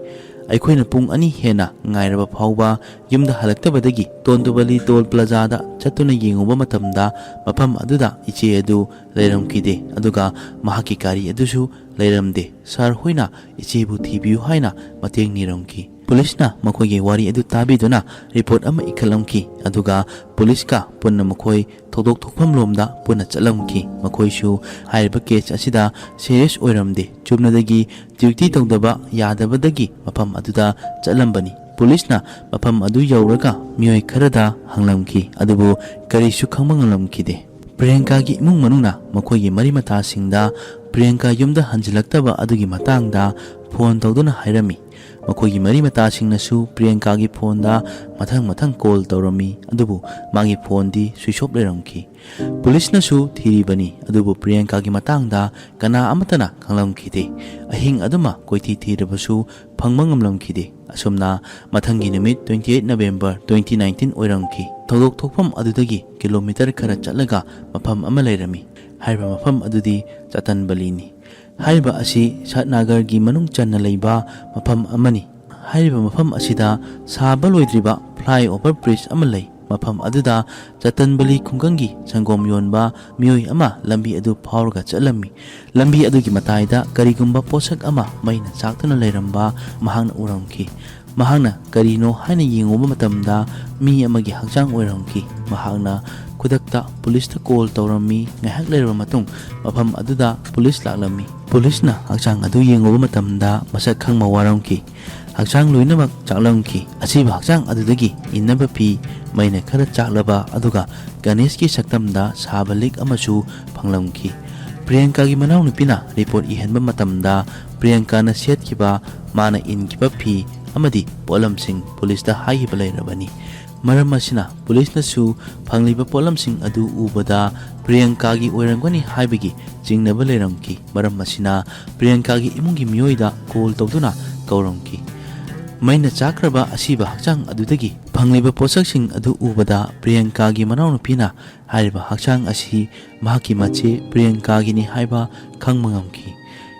ꯑꯩꯈꯣꯏꯅ ꯄꯨꯡ ꯑꯅꯤ ꯍꯦꯟꯅ ꯉꯥꯏꯔꯕ ꯐꯥꯎꯕ ꯌꯨꯝꯗ ꯍꯜꯂꯛꯇꯕꯗꯒꯤ ꯇꯣꯟꯗꯨꯕꯂꯤ ꯇꯣꯜ ꯄ꯭ꯂꯥꯖꯥꯗ ꯆꯠꯇꯨꯅ ꯌꯦꯡꯉꯨꯕ ꯃꯇꯝꯗ ꯃꯐꯝ ꯑꯗꯨꯗ ꯏꯆꯦ ꯑꯗꯨ ꯂꯩꯔꯝꯈꯤꯗꯦ, ꯑꯗꯨꯒ ꯃꯍꯥꯛꯀꯤ ꯒꯥꯔꯤ ꯑꯗꯨꯁꯨ ꯂꯩꯔꯝꯗꯦ꯫ ꯁꯥꯔ ꯍꯣꯏꯅ ꯏꯆꯦꯕꯨ ꯊꯤꯕꯤꯌꯨ ꯍꯥꯏꯅ ꯃꯇꯦꯡ ꯅꯤꯔꯝꯈꯤ꯫ ꯄꯨꯂꯤꯁꯅ ꯃꯈꯣꯏꯒꯤ ꯋꯥꯔꯤ ꯑꯗꯨ ꯇꯥꯕꯤꯗꯨꯅ ꯔꯤꯄꯣꯔꯠ ꯑꯃ ꯏꯈꯠꯂꯝꯈꯤ, ꯑꯗꯨꯒ ꯄꯨꯂꯤꯁꯀ ꯄꯨꯟꯅ ꯃꯈꯣꯏ ꯊꯧꯗꯣꯛ ꯊꯣꯛꯐꯝ ꯂꯣꯝꯗ ꯄꯨꯟꯅ ꯆꯠꯂꯝꯈꯤ꯫ ꯃꯈꯣꯏꯁꯨ ꯍꯥꯏꯔꯤꯕ ꯀꯦꯁ ꯑꯁꯤꯗ ꯁꯦꯔꯤꯌꯁ ꯑꯣꯏꯔꯝꯗꯦ꯫ ꯆꯨꯝꯅꯗꯒꯤ ꯗ꯭ꯌꯨꯇꯤ ꯇꯧꯗꯕ ꯌꯥꯗꯕꯗꯒꯤ ꯃꯐꯝ ꯑꯗꯨꯗ ꯆꯠꯂꯝꯕꯅꯤ꯫ ꯄꯨꯂꯤꯁꯅ ꯃꯐꯝ ꯑꯗꯨ ꯌꯧꯔꯒ ꯃꯤꯑꯣꯏ ꯈꯔꯗ ꯍꯪꯂꯝꯈꯤ, ꯑꯗꯨꯕꯨ ꯀꯔꯤꯁꯨ ꯈꯪꯕ ꯉꯝꯂꯝꯈꯤꯗꯦ꯫ ꯄ꯭ꯔꯤꯌꯥꯡꯀꯥꯒꯤ ꯏꯃꯨꯡ ꯃꯅꯨꯡꯅ ꯃꯈꯣꯏꯒꯤ ꯃꯔꯤ ꯃꯇꯥꯁꯤꯡꯗ ꯄ꯭ꯔꯤꯌꯥꯡꯀꯥ ꯌꯨꯝꯗ ꯍꯟꯖꯤꯜꯂꯛꯇꯕ ꯑꯗꯨꯒꯤ ꯃꯇꯥꯡꯗ ꯐꯣꯟ ꯇꯧꯗꯨꯅ ꯍꯥꯏꯔꯝꯃꯤ꯫ ꯃꯈꯣꯏꯒꯤ ꯃꯔꯤ ꯃꯇꯥꯁꯤꯡꯅꯁꯨ ꯄ꯭ꯔꯤꯌꯥꯡꯀꯥꯒꯤ ꯐꯣꯟꯗ ꯃꯊꯪ ꯃꯊꯪ ꯀꯣꯜ ꯇꯧꯔꯝꯃꯤ, ꯑꯗꯨꯕꯨ ꯃꯥꯒꯤ ꯐꯣꯟꯗꯤ ꯁ꯭ꯋꯤꯆ ꯑꯣꯐ ꯂꯩꯔꯝꯈꯤ꯫ ꯄꯨꯂꯤꯁꯅꯁꯨ ꯊꯤꯔꯤꯕꯅꯤ, ꯑꯗꯨꯕꯨ ꯄ꯭ꯔꯤꯌꯥꯡꯀꯥꯒꯤ ꯃꯇꯥꯡꯗ ꯀꯅꯥ ꯑꯃꯠꯇꯅ ꯈꯪꯂꯝꯈꯤꯗꯦ꯫ ꯑꯍꯤꯡ ꯑꯗꯨꯃ ꯀꯣꯏꯊꯤ ꯊꯤꯔꯕꯁꯨ ꯐꯪꯕ ꯉꯝꯂꯝꯈꯤꯗꯦ꯫ ꯑꯁꯨꯝꯅ ꯃꯊꯪꯒꯤ ꯅꯨꯃꯤꯠ twenty eight November twenty nineteen ꯑꯣꯏꯔꯝꯈꯤ꯫ ꯊꯧꯗꯣꯛ ꯊꯣꯛꯐꯝ ꯑꯗꯨꯗꯒꯤ ꯀꯤꯂꯣꯃꯤꯇꯔ ꯈꯔ ꯆꯠꯂꯒ ꯃꯐꯝ ꯑꯃ ꯂꯩꯔꯝꯃꯤ꯫ ꯍꯥꯏꯔꯤꯕ ꯃꯐꯝ ꯑꯗꯨꯗꯤ ꯆꯇꯟꯕꯂꯤꯅꯤ꯫ ꯍꯥꯏꯔꯤꯕ ꯑꯁꯤ ꯁꯠꯅꯥꯒꯔꯒꯤ ꯃꯅꯨꯡ ꯆꯟꯅ ꯂꯩꯕ ꯃꯐꯝ ꯑꯃꯅꯤ꯫ ꯍꯥꯏꯔꯤꯕ ꯃꯐꯝ ꯑꯁꯤꯗ ꯁꯥꯕ ꯂꯣꯏꯗ꯭ꯔꯤꯕ flyover bridge ꯑꯃ ꯂꯩ꯫ ꯃꯐꯝ ꯑꯗꯨꯗ ꯆꯇꯟꯕꯂꯤ ꯈꯨꯡꯒꯪꯒꯤ ꯁꯪꯒꯣꯝ ꯌꯣꯟꯕ ꯃꯤꯑꯣꯏ ꯑꯃ ꯂꯝꯕꯤ ꯑꯗꯨ ꯐꯥꯎꯔꯒ ꯆꯠꯂꯝꯃꯤ꯫ ꯂꯝꯕꯤ ꯑꯗꯨꯒꯤ ꯃꯇꯥꯏꯗ ꯀꯔꯤꯒꯨꯝꯕ ꯄꯣꯠꯁꯛ ꯑꯃ ꯃꯩꯅ ꯆꯥꯛꯇꯨꯅ ꯂꯩꯔꯝꯕ ꯃꯍꯥꯛꯅ ꯎꯔꯝꯈꯤ꯫ ꯃꯍꯥꯛꯅ ꯀꯔꯤꯅꯣ ꯍꯥꯏꯅ ꯌꯦꯡꯉꯨꯕ ꯃꯇꯝꯗ ꯃꯤ ꯑꯃꯒꯤ ꯍꯛꯆꯥꯡ ꯑꯣꯏꯔꯝꯈꯤ꯫ ꯃꯍꯥꯛꯅ ꯈꯨꯗꯛꯇ ꯄꯨꯂꯤꯁꯇ ꯀꯣꯜ ꯇꯧꯔꯝꯃꯤ꯫ ꯉꯥꯏꯍꯥꯛ ꯂꯩꯔꯕ ꯃꯇꯨꯡ ꯃꯐꯝ ꯑꯗꯨꯗ ꯄꯨꯂꯤꯁ ꯂꯥꯛꯂꯝꯃꯤ꯫ ꯄꯨꯂꯤꯁꯅ ꯍꯛꯆꯥꯡ ꯑꯗꯨ ꯌꯦꯡꯉꯨꯕ ꯃꯇꯝꯗ ꯃꯁꯛ ꯈꯪꯕ ꯋꯥꯔꯝꯈꯤ꯫ ꯍꯛꯆꯥꯡ ꯂꯣꯏꯅꯃꯛ ꯆꯥꯛꯂꯝꯈꯤ꯫ ꯑꯁꯤꯕ ꯍꯛꯆꯥꯡ ꯑꯗꯨꯗꯒꯤ ꯏꯟꯅꯕ ꯐꯤ, ꯃꯩꯅ ꯈꯔ ꯆꯥꯛꯂꯕ, ꯑꯗꯨꯒ ꯒꯅꯦꯁꯀꯤ ꯁꯛꯇꯝꯗ ꯁꯥꯕ ꯂꯤꯛ ꯑꯃꯁꯨ ꯐꯪꯂꯝꯈꯤ꯫ ꯄ꯭ꯔꯤꯌꯥꯡꯀꯥꯒꯤ ꯃꯅꯥꯎꯅꯨꯄꯤꯅ ꯔꯤꯄꯣꯔꯠ ꯏꯍꯟꯕ ꯃꯇꯝꯗ ꯄ꯭ꯔꯤꯌꯥꯡꯀꯥꯅ ꯁꯦꯠꯈꯤꯕ, ꯃꯥꯅ ꯏꯟꯈꯤꯕ ꯐꯤ ꯑꯃꯗꯤ ꯄꯣꯠꯂꯝꯁꯤꯡ ꯄꯨꯂꯤꯁꯇ ꯍꯥꯏꯈꯤꯕ ꯂꯩꯔꯕꯅꯤ꯫ ꯃꯔꯝ ꯑꯁꯤꯅ ꯄꯨꯂꯤꯁꯅꯁꯨ ꯐꯪꯂꯤꯕ ꯄꯣꯠꯂꯝꯁꯤꯡ ꯑꯗꯨ ꯎꯕꯗ ꯄ꯭ꯔꯤꯌꯥꯡꯀꯥꯒꯤ ꯑꯣꯏꯔꯝꯒꯅꯤ ꯍꯥꯏꯕꯒꯤ ꯆꯤꯡꯅꯕ ꯂꯩꯔꯝꯈꯤ꯫ ꯃꯔꯝ ꯑꯁꯤꯅ ꯄ꯭ꯔꯤꯌꯥꯡꯀꯥꯒꯤ ꯏꯃꯨꯡꯒꯤ ꯃꯤꯑꯣꯏꯗ ꯀꯣꯜ ꯇꯧꯗꯨꯅ ꯀꯧꯔꯝꯈꯤ꯫ ꯃꯩꯅ ꯆꯥꯛꯈ꯭ꯔꯕ ꯑꯁꯤꯕ ꯍꯛꯆꯥꯡ ꯑꯗꯨꯗꯒꯤ ꯐꯪꯂꯤꯕ ꯄꯣꯠꯁꯛꯁꯤꯡ ꯑꯗꯨ ꯎꯕꯗ ꯄ꯭ꯔꯤꯌꯥꯡꯀꯥꯒꯤ ꯃꯅꯥꯎꯅꯨꯄꯤꯅ ꯍꯥꯏꯔꯤꯕ ꯍꯛꯆꯥꯡ ꯑꯁꯤ ꯃꯍꯥꯛꯀꯤ ꯃꯆꯦ ꯄ꯭ꯔꯤꯌꯥꯡꯀꯥꯒꯤꯅꯤ ꯍꯥꯏꯕ ꯈꯪꯕ ꯉꯝꯈꯤ꯫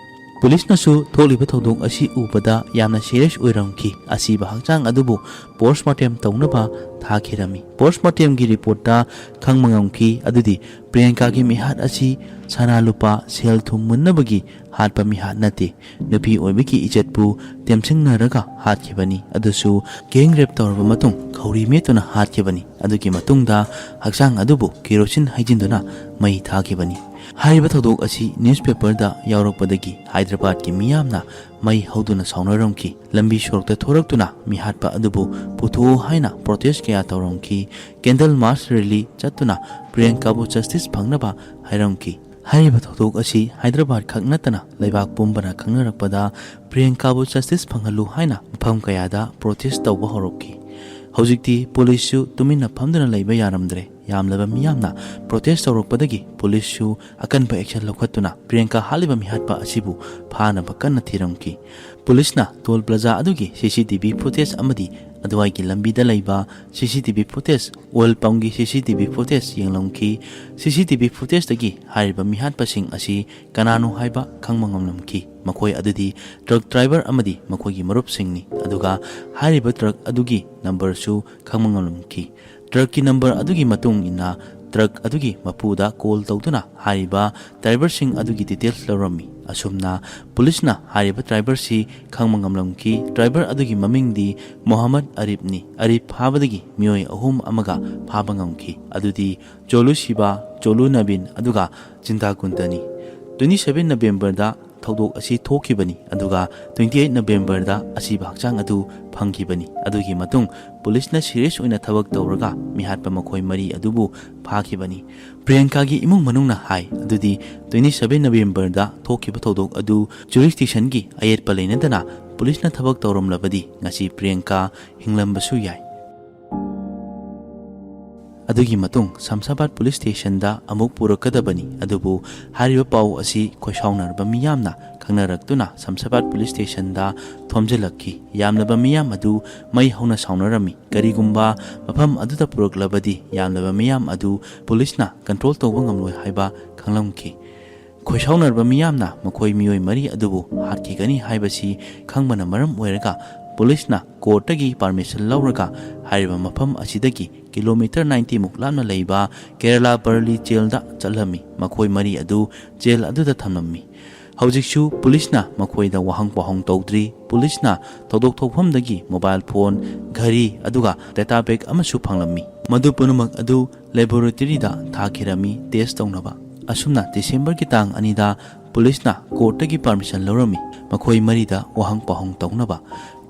ꯄꯨꯂꯤꯁꯅꯁꯨ ꯊꯣꯛꯂꯤꯕ ꯊꯧꯗꯣꯛ ꯑꯁꯤ ꯎꯕꯗ ꯌꯥꯝꯅ ꯁꯤꯔꯤꯌꯁ ꯑꯣꯏꯔꯝꯈꯤ꯫ ꯑꯁꯤꯕ ꯍꯛꯆꯥꯡ ꯑꯗꯨꯕꯨ ꯄꯣꯁꯃꯣꯔꯇꯦꯝ ꯇꯧꯅꯕ ꯊꯥꯈꯤꯔꯝꯃꯤ꯫ ꯄꯣꯁꯃꯣꯔꯇꯦꯝꯒꯤ ꯔꯤꯄꯣꯔꯠꯇ ꯈꯪꯕ ꯉꯝꯈꯤ ꯑꯗꯨꯗꯤ ꯄ꯭ꯔꯤꯌꯥꯡꯀꯥꯒꯤ ꯃꯤꯍꯥꯠ ꯑꯁꯤ ꯁꯅꯥ ꯂꯨꯄꯥ ꯁꯦꯜ ꯊꯨꯝ ꯃꯨꯟꯅꯕꯒꯤ ꯍꯥꯠꯄ ꯃꯤꯍꯥꯠ ꯅꯠꯇꯦ꯫ ꯅꯨꯄꯤ ꯑꯣꯏꯕꯒꯤ ꯏꯖꯠꯄꯨ ꯇꯦꯝꯁꯤꯡꯅꯔꯒ ꯍꯥꯠꯈꯤꯕꯅꯤ꯫ ꯑꯗꯨꯁꯨ ꯒꯦꯡ ꯔꯦꯞ ꯇꯧꯔꯕ ꯃꯇꯨꯡ ꯈꯧꯔꯤ ꯃꯦꯠꯇꯨꯅ ꯍꯥꯠꯈꯤꯕꯅꯤ꯫ ꯑꯗꯨꯒꯤ ꯃꯇꯨꯡꯗ ꯍꯛꯆꯥꯡ ꯑꯗꯨꯕꯨ ꯀꯦꯔꯣꯁꯤꯟ ꯍꯩꯖꯤꯟꯗꯨꯅ ꯃꯩ ꯊꯥꯈꯤꯕꯅꯤ꯫ ꯍꯥꯏꯔꯤꯕ ꯊꯧꯗꯣꯛ ꯑꯁꯤ ꯅ꯭ꯌꯨꯁꯄꯦꯄꯔꯗ ꯌꯥꯎꯔꯛꯄꯗꯒꯤ ꯍꯥꯏꯗ꯭ꯔꯕꯥꯗꯀꯤ ꯃꯤꯌꯥꯝꯅ ꯃꯩ ꯍꯧꯗꯨꯅ ꯁꯥꯎꯅꯔꯝꯈꯤ꯫ ꯂꯝꯕꯤ ꯁꯣꯔꯣꯛꯇ ꯊꯣꯔꯛꯇꯨꯅ ꯃꯤꯍꯥꯠꯄ ꯑꯗꯨꯕꯨ ꯄꯨꯊꯣꯛꯎ ꯍꯥꯏꯅ ꯄ꯭ꯔꯣꯇꯦꯁ ꯀꯌꯥ ꯇꯧꯔꯝꯈꯤ꯫ ꯀꯦꯟꯗꯜ ꯃꯥꯔꯆ ꯔꯦꯂꯤ ꯆꯠꯇꯨꯅ ꯄ꯭ꯔꯤꯌꯥꯡꯀꯥꯕꯨ ꯖꯁꯇꯤꯁ ꯐꯪꯅꯕ ꯍꯥꯏꯔꯝꯈꯤ꯫ ꯍꯥꯏꯔꯤꯕ ꯊꯧꯗꯣꯛ ꯑꯁꯤ ꯍꯥꯏꯗ꯭ꯔꯕꯥꯗ ꯈꯛ ꯅꯠꯇꯅ ꯂꯩꯕꯥꯛ ꯄꯨꯝꯕꯅ ꯈꯪꯅꯔꯛꯄꯗ ꯄ꯭ꯔꯤꯌꯥꯡꯀꯥꯕꯨ ꯖꯁꯇꯤꯁ ꯐꯪꯍꯜꯂꯨ ꯍꯥꯏꯅ ꯃꯐꯝ ꯀꯌꯥꯗ ꯄ꯭ꯔꯣꯇꯦꯁ ꯇꯧꯕ ꯍꯧꯔꯛꯈꯤ꯫ ꯍꯧꯖꯤꯛꯇꯤ ꯄꯨꯂꯤꯁꯁꯨ ꯇꯨꯃꯤꯟꯅ ꯐꯝꯗꯨꯅ ꯂꯩꯕ ꯌꯥꯔꯝꯗ꯭ꯔꯦ꯫ ꯌꯥꯝꯂꯕ ꯃꯤꯌꯥꯝꯅ ꯄ꯭ꯔꯣꯇꯦꯁ ꯇꯧꯔꯛꯄꯗꯒꯤ ꯄꯨꯂꯤꯁꯁꯨ ꯑꯀꯟꯕ ꯑꯦꯛꯁꯟ ꯂꯧꯈꯠꯇꯨꯅ ꯄ꯭ꯔꯤꯌꯥꯡꯀꯥ ꯍꯥꯠꯂꯤꯕ ꯃꯤꯍꯥꯠꯄ ꯑꯁꯤꯕꯨ ꯐꯥꯅꯕ ꯀꯟꯅ ꯊꯤꯔꯝꯈꯤ꯫ ꯄꯨꯂꯤꯁꯅ ꯇꯣꯜ ꯄ꯭ꯂꯥꯖꯥ ꯑꯗꯨꯒꯤ ꯁꯤ ꯁꯤ ꯇꯤ ꯚꯤ ꯐꯨꯇꯦꯖ ꯑꯃꯗꯤ ꯑꯗꯨꯋꯥꯏꯒꯤ ꯂꯝꯕꯤꯗ ꯂꯩꯕ C C T V footage, oil ꯄꯝꯒꯤ C C T V footage ꯌꯦꯡꯂꯝꯈꯤ꯫ ꯁꯤ ꯁꯤ ꯇꯤ ꯚꯤ ꯐꯨꯇꯦꯖꯇꯒꯤ ꯍꯥꯏꯔꯤꯕ ꯃꯤꯍꯥꯠꯄꯁꯤꯡ ꯑꯁꯤ ꯀꯅꯥꯅꯣ ꯍꯥꯏꯕ ꯈꯪꯕ ꯉꯝꯂꯝꯈꯤ꯫ ꯃꯈꯣꯏ ꯑꯗꯨꯗꯤ ꯇ꯭ꯔꯛ ꯗ꯭ꯔꯥꯏꯚꯔ ꯑꯃꯗꯤ ꯃꯈꯣꯏꯒꯤ ꯃꯔꯨꯞꯁꯤꯡꯅꯤ, ꯑꯗꯨꯒ ꯍꯥꯏꯔꯤꯕ ꯇ꯭ꯔꯛ ꯑꯗꯨꯒꯤ ꯅꯝꯕꯔꯁꯨ ꯈꯪꯕ ꯉꯝꯂꯝꯈꯤ꯫ ꯇ꯭ꯔꯛꯀꯤ ꯅꯝꯕꯔ ꯑꯗꯨꯒꯤ ꯃꯇꯨꯡ ꯏꯟꯅ ꯇ꯭ꯔꯛ ꯑꯗꯨꯒꯤ ꯃꯄꯨꯗ ꯀꯣꯜ ꯇꯧꯗꯨꯅ ꯍꯥꯏꯔꯤꯕ ꯗ꯭ꯔꯥꯏꯚꯔꯁꯤꯡ ꯑꯗꯨꯒꯤ ꯗꯤꯇꯦꯜꯁ ꯂꯧꯔꯝꯃꯤ꯫ ꯑꯁꯨꯝꯅ ꯄꯨꯂꯤꯁꯅ ꯍꯥꯏꯔꯤꯕ ꯗ꯭ꯔꯥꯏꯚꯔꯁꯤ ꯈꯪꯕ ꯉꯝꯂꯝꯈꯤ꯫ ꯗ꯭ꯔꯥꯏꯚꯔ ꯑꯗꯨꯒꯤ ꯃꯃꯤꯡꯗꯤ ꯃꯣꯍꯝꯃꯗ ꯑꯔꯤꯐꯅꯤ꯫ ꯑꯔꯤꯐ ꯐꯥꯕꯗꯒꯤ ꯃꯤꯑꯣꯏ ꯑꯍꯨꯝ ꯑꯃꯒ ꯐꯥꯕ ꯉꯝꯈꯤ, ꯑꯗꯨꯗꯤ ꯆꯣꯂꯨ ꯁꯤꯕꯥ, ꯆꯣꯂꯨ ꯅꯕꯤꯟ, ꯑꯗꯨꯒ ꯆꯤꯟꯇꯥ ꯀꯨꯟꯇꯅꯤ꯫ ꯇ꯭ꯋꯦꯟꯇꯤ ꯁꯚꯦꯟ ꯅꯕꯦꯝꯕꯔꯗ ꯊꯧꯗꯣꯛ ꯑꯁꯤ ꯊꯣꯛꯈꯤꯕꯅꯤ, ꯑꯗꯨꯒ ꯇ꯭ꯋꯦꯟꯇꯤ ꯑꯩꯠ ꯅꯕꯦꯝꯕꯔꯗ ꯑꯁꯤꯕ ꯍꯛꯆꯥꯡ ꯑꯗꯨ ꯐꯪꯈꯤꯕꯅꯤ꯫ ꯑꯗꯨꯒꯤ ꯃꯇꯨꯡ ꯄꯨꯂꯤꯁꯅ ꯁꯤꯔꯤꯌꯁ ꯑꯣꯏꯅ ꯊꯕꯛ ꯇꯧꯔꯒ ꯃꯤꯍꯥꯠꯄ ꯃꯈꯣꯏ ꯃꯔꯤ ꯑꯗꯨꯕꯨ ꯐꯥꯈꯤꯕꯅꯤ꯫ ꯄ꯭ꯔꯤꯌꯥꯡꯀꯥꯒꯤ ꯏꯃꯨꯡ ꯃꯅꯨꯡꯅ ꯍꯥꯏ, ꯑꯗꯨꯗꯤ ꯇ꯭ꯋꯦꯟꯇꯤ ꯁꯚꯦꯟ ꯅꯕꯦꯝꯕꯔꯗ ꯊꯣꯛꯈꯤꯕ ꯊꯧꯗꯣꯛ ꯑꯗꯨ ꯖꯨꯔꯤꯁꯗꯤꯛꯁꯟꯒꯤ ꯑꯌꯦꯠꯄ ꯂꯩꯅꯗꯅ ꯄꯨꯂꯤꯁꯅ ꯊꯕꯛ ꯇꯧꯔꯝꯂꯕꯗꯤ ꯉꯁꯤ ꯄ꯭ꯔꯤꯌꯥꯡꯀꯥ ꯍꯤꯡꯂꯝꯕꯁꯨ ꯌꯥꯏ꯫ ꯑꯗꯨꯒꯤ ꯃꯇꯨꯡ ꯁꯝꯁꯥꯕꯥꯗ ꯄꯨꯂꯤꯁ ꯁ꯭ꯇꯦꯁꯟꯗ ꯑꯃꯨꯛ ꯄꯨꯔꯛꯀꯗꯕꯅꯤ, ꯑꯗꯨꯕꯨ ꯍꯥꯏꯔꯤꯕ ꯄꯥꯎ ꯑꯁꯤ ꯈꯣꯏꯁꯥꯎꯅꯔꯕ ꯃꯤꯌꯥꯝꯅ ꯈꯪꯅꯔꯛꯇꯨꯅ ꯁꯝꯁꯥꯕꯥꯗ ꯄꯨꯂꯤꯁ ꯁ꯭ꯇꯦꯁꯟꯗ ꯊꯣꯝꯖꯤꯜꯂꯛꯈꯤ꯫ ꯌꯥꯝꯂꯕ ꯃꯤꯌꯥꯝ ꯑꯗꯨ ꯃꯩ ꯍꯧꯅ ꯁꯥꯎꯅꯔꯝꯃꯤ꯫ ꯀꯔꯤꯒꯨꯝꯕ ꯃꯐꯝ ꯑꯗꯨꯗ ꯄꯨꯔꯛꯂꯕꯗꯤ ꯌꯥꯝꯂꯕ ꯃꯤꯌꯥꯝ ꯑꯗꯨ ꯄꯨꯂꯤꯁꯅ ꯀꯟꯇ꯭ꯔꯣꯜ ꯇꯧꯕ ꯉꯝꯂꯣꯏ ꯍꯥꯏꯕ ꯈꯪꯂꯝꯈꯤ꯫ ꯈꯣꯏꯁꯥꯎꯅꯔꯕ ꯃꯤꯌꯥꯝꯅ ꯃꯈꯣꯏ ꯃꯤꯑꯣꯏ ꯃꯔꯤ ꯑꯗꯨꯕꯨ ꯍꯥꯠꯈꯤꯒꯅꯤ ꯍꯥꯏꯕꯁꯤ ꯈꯪꯕꯅ ꯃꯔꯝ ꯑꯣꯏꯔꯒ ꯄꯨꯂꯤꯁꯅ ꯀꯣꯔꯠꯇꯒꯤ ꯄꯥꯔꯃꯤꯁꯟ ꯂꯧꯔꯒ ꯍꯥꯏꯔꯤꯕ ꯃꯐꯝ ꯑꯁꯤꯗꯒꯤ ꯀꯤꯂꯣꯃꯤꯇꯔ ꯅꯥꯏꯟꯇꯤ ꯃꯨꯛ ꯂꯥꯞꯅ ꯂꯩꯕ ꯀꯦꯔꯂꯥ ꯄꯔꯂꯤ ꯖꯦꯜꯗ ꯆꯠꯂꯝꯃꯤ꯫ ꯃꯈꯣꯏ ꯃꯔꯤ ꯑꯗꯨ ꯖꯦꯜ ꯑꯗꯨꯗ ꯊꯝꯂꯝꯃꯤ꯫ ꯍꯧꯖꯤꯛꯁꯨ ꯄꯨꯂꯤꯁꯅ ꯃꯈꯣꯏꯗ ꯋꯥꯍꯪ ꯄꯥꯎꯍꯪ ꯇꯧꯗ꯭ꯔꯤ꯫ ꯄꯨꯂꯤꯁꯅ ꯊꯧꯗꯣꯛ ꯊꯣꯛꯐꯝꯗꯒꯤ ꯃꯣꯕꯥꯏꯜ ꯐꯣꯟ, ꯘꯔꯤ, ꯑꯗꯨꯒ ꯗꯦꯇꯥ ꯕꯦꯒ ꯑꯃꯁꯨ ꯐꯪꯂꯝꯃꯤ꯫ ꯃꯗꯨ ꯄꯨꯝꯅꯃꯛ ꯑꯗꯨ ꯂꯦꯕꯣꯔꯦꯇꯔꯤꯗ ꯊꯥꯈꯤꯔꯝꯃꯤ ꯇꯦꯁ ꯇꯧꯅꯕ꯫ ꯑꯁꯨꯝꯅ ꯗꯤꯁꯦꯝꯕꯔꯒꯤ ꯇꯥꯡ ꯑꯅꯤꯗ ꯄꯨꯂꯤꯁꯅ ꯀꯣꯔꯠꯇꯒꯤ ꯄꯥꯔꯃꯤꯁꯟ ꯂꯧꯔꯝꯃꯤ ꯃꯈꯣꯏ ꯃꯔꯤꯗ ꯋꯥꯍꯪ ꯄꯥꯎꯍꯪ ꯇꯧꯅꯕ꯫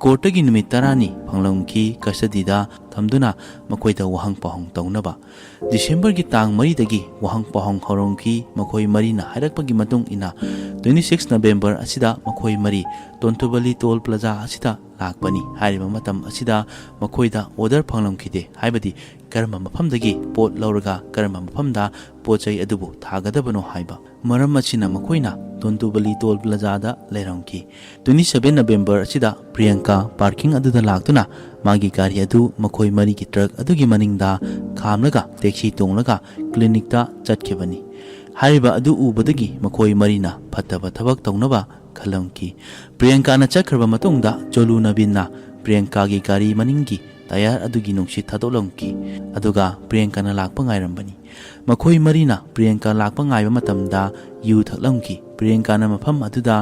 ꯀꯣꯔꯠꯇꯒꯤ ꯅꯨꯃꯤꯠ ꯇꯔꯥꯅꯤ ꯐꯪꯂꯝꯈꯤ ꯀꯁꯇꯗꯤꯗ ꯊꯝꯗꯨꯅ ꯃꯈꯣꯏꯗ ꯋꯥꯍꯪ ꯄꯥꯎꯍꯪ ꯇꯧꯅꯕ꯫ ꯗꯤꯁꯦꯝꯕꯔꯒꯤ ꯇꯥꯡ ꯃꯔꯤꯗꯒꯤ ꯋꯥꯍꯪ ꯄꯥꯎꯍꯪ ꯍꯧꯔꯝꯈꯤ꯫ ꯃꯈꯣꯏ ꯃꯔꯤꯅ ꯍꯥꯏꯔꯛꯄꯒꯤ ꯃꯇꯨꯡ ꯏꯟꯅ, twenty six November ꯑꯁꯤꯗ ꯃꯈꯣꯏ ꯃꯔꯤ ꯇꯣꯟꯇꯨꯕꯂꯤ ꯇꯣꯜ ꯄ꯭ꯂꯥꯖꯥ ꯑꯁꯤꯗ ꯂꯥꯛꯄꯅꯤ꯫ ꯍꯥꯏꯔꯤꯕ ꯃꯇꯝ ꯑꯁꯤꯗ ꯃꯈꯣꯏꯗ ꯑꯣꯔꯗꯔ ꯐꯪꯂꯝꯈꯤꯗꯦ, ꯍꯥꯏꯕꯗꯤ ꯀꯔꯝꯕ ꯃꯐꯝꯗꯒꯤ ꯄꯣꯠ ꯂꯧꯔꯒ ꯀꯔꯝꯕ ꯃꯐꯝꯗ ꯄꯣꯠ ꯆꯩ ꯑꯗꯨꯕꯨ ꯊꯥꯒꯗꯕꯅꯣ ꯍꯥꯏꯕ꯫ ꯃꯔꯝ ꯑꯁꯤꯅ ꯃꯈꯣꯏꯅ ꯇꯣꯟꯇꯨꯕꯂꯤ ꯇꯣꯜ ꯄ꯭ꯂꯥꯖꯥꯗ ꯂꯩꯔꯝꯈꯤ꯫ Twenty seven November ꯑꯁꯤꯗ ꯄ꯭ꯔꯤꯌꯪꯀꯥ ꯄꯥꯔꯀꯤꯡ ꯑꯗꯨꯗ ꯂꯥꯛꯇꯨꯅ ꯃꯥꯒꯤ ꯒꯥꯔꯤ ꯑꯗꯨ ꯃꯈꯣꯏ ꯃꯔꯤꯒꯤ ꯇ꯭ꯔꯛ ꯑꯗꯨꯒꯤ ꯃꯅꯤꯡꯗ ꯈꯥꯝꯂꯒ ꯇꯦꯛꯁꯤ ꯇꯣꯡꯂꯒ ꯀ꯭ꯂꯤꯅꯤꯛꯇ ꯆꯠꯈꯤꯕꯅꯤ꯫ ꯍꯥꯏꯔꯤꯕ ꯑꯗꯨ ꯎꯕꯗꯒꯤ ꯃꯈꯣꯏ ꯃꯔꯤꯅ ꯐꯠꯇꯕ ꯊꯕꯛ ꯇꯧꯅꯕ ꯈꯜꯂꯝꯈꯤ꯫ ꯄ꯭ꯔꯤꯌꯪꯀꯥꯅ ꯆꯠꯈ꯭ꯔꯕ ꯃꯇꯨꯡꯗ ꯖꯣꯂꯨ ꯅꯕꯤꯟꯅ ꯄ꯭ꯔꯤꯌꯪꯀꯥꯒꯤ ꯒꯥꯔꯤ ꯃꯅꯤꯡꯒꯤ ꯇꯌꯥꯔ ꯑꯗꯨꯒꯤ ꯅꯨꯡꯁꯤꯠ ꯊꯥꯗꯣꯛꯂꯝꯈꯤ꯫ ꯑꯗꯨꯒ ꯄ꯭ꯔꯤꯌꯪꯀꯥꯅ ꯂꯥꯛꯄ ꯉꯥꯏꯔꯝꯕꯅꯤ꯫ ꯃꯈꯣꯏ ꯃꯔꯤꯅ ꯄ꯭ꯔꯤꯌꯪꯀꯥ ꯂꯥꯛꯄ ꯉꯥꯏꯕ ꯃꯇꯝꯗ ꯌꯨ ꯊꯛꯂꯝꯈꯤ꯫ ꯄ꯭ꯔꯤꯌꯪꯀꯥꯅ ꯃꯐꯝ ꯑꯗꯨꯗ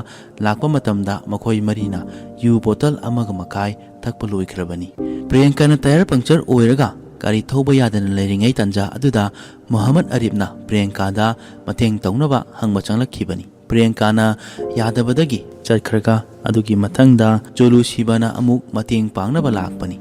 ꯂꯥꯛꯄ ꯃꯇꯝꯗ ꯃꯈꯣꯏ ꯃꯔꯤꯅ ꯌꯨ ꯕꯣꯇꯜ ꯑꯃꯒ ꯃꯈꯥꯏ ꯊꯛꯄ ꯂꯣꯏꯈ꯭ꯔꯕꯅꯤ꯫ ꯄ꯭ꯔꯤꯌꯪꯀꯥꯅ ꯇꯌꯥꯔ ꯄꯪꯆꯔ ꯑꯣꯏꯔꯒ ꯒꯥꯔꯤ ꯊꯧꯕ ꯌꯥꯗꯅ ꯂꯩꯔꯤꯉꯩ ꯇꯥꯟꯖꯥ ꯑꯗꯨꯗ ꯃꯨꯍꯝꯃꯗ ꯑꯔꯤꯐꯅ ꯄ꯭ꯔꯤꯌꯪꯀꯥꯗ ꯃꯇꯦꯡ ꯇꯧꯅꯕ ꯍꯪꯕ ꯆꯪꯂꯛꯈꯤꯕꯅꯤ꯫ ꯄ꯭ꯔꯤꯌꯪꯀꯥꯅ ꯌꯥꯗꯕꯗꯒꯤ ꯆꯠꯈ꯭ꯔꯒ ꯑꯗꯨꯒꯤ ꯃꯊꯪꯗ ꯖꯣꯂꯨ ꯁꯤꯕꯥꯅ ꯑꯃꯨꯛ ꯃꯇꯦꯡ ꯄꯥꯡꯅꯕ ꯂꯥꯛꯄꯅꯤ꯫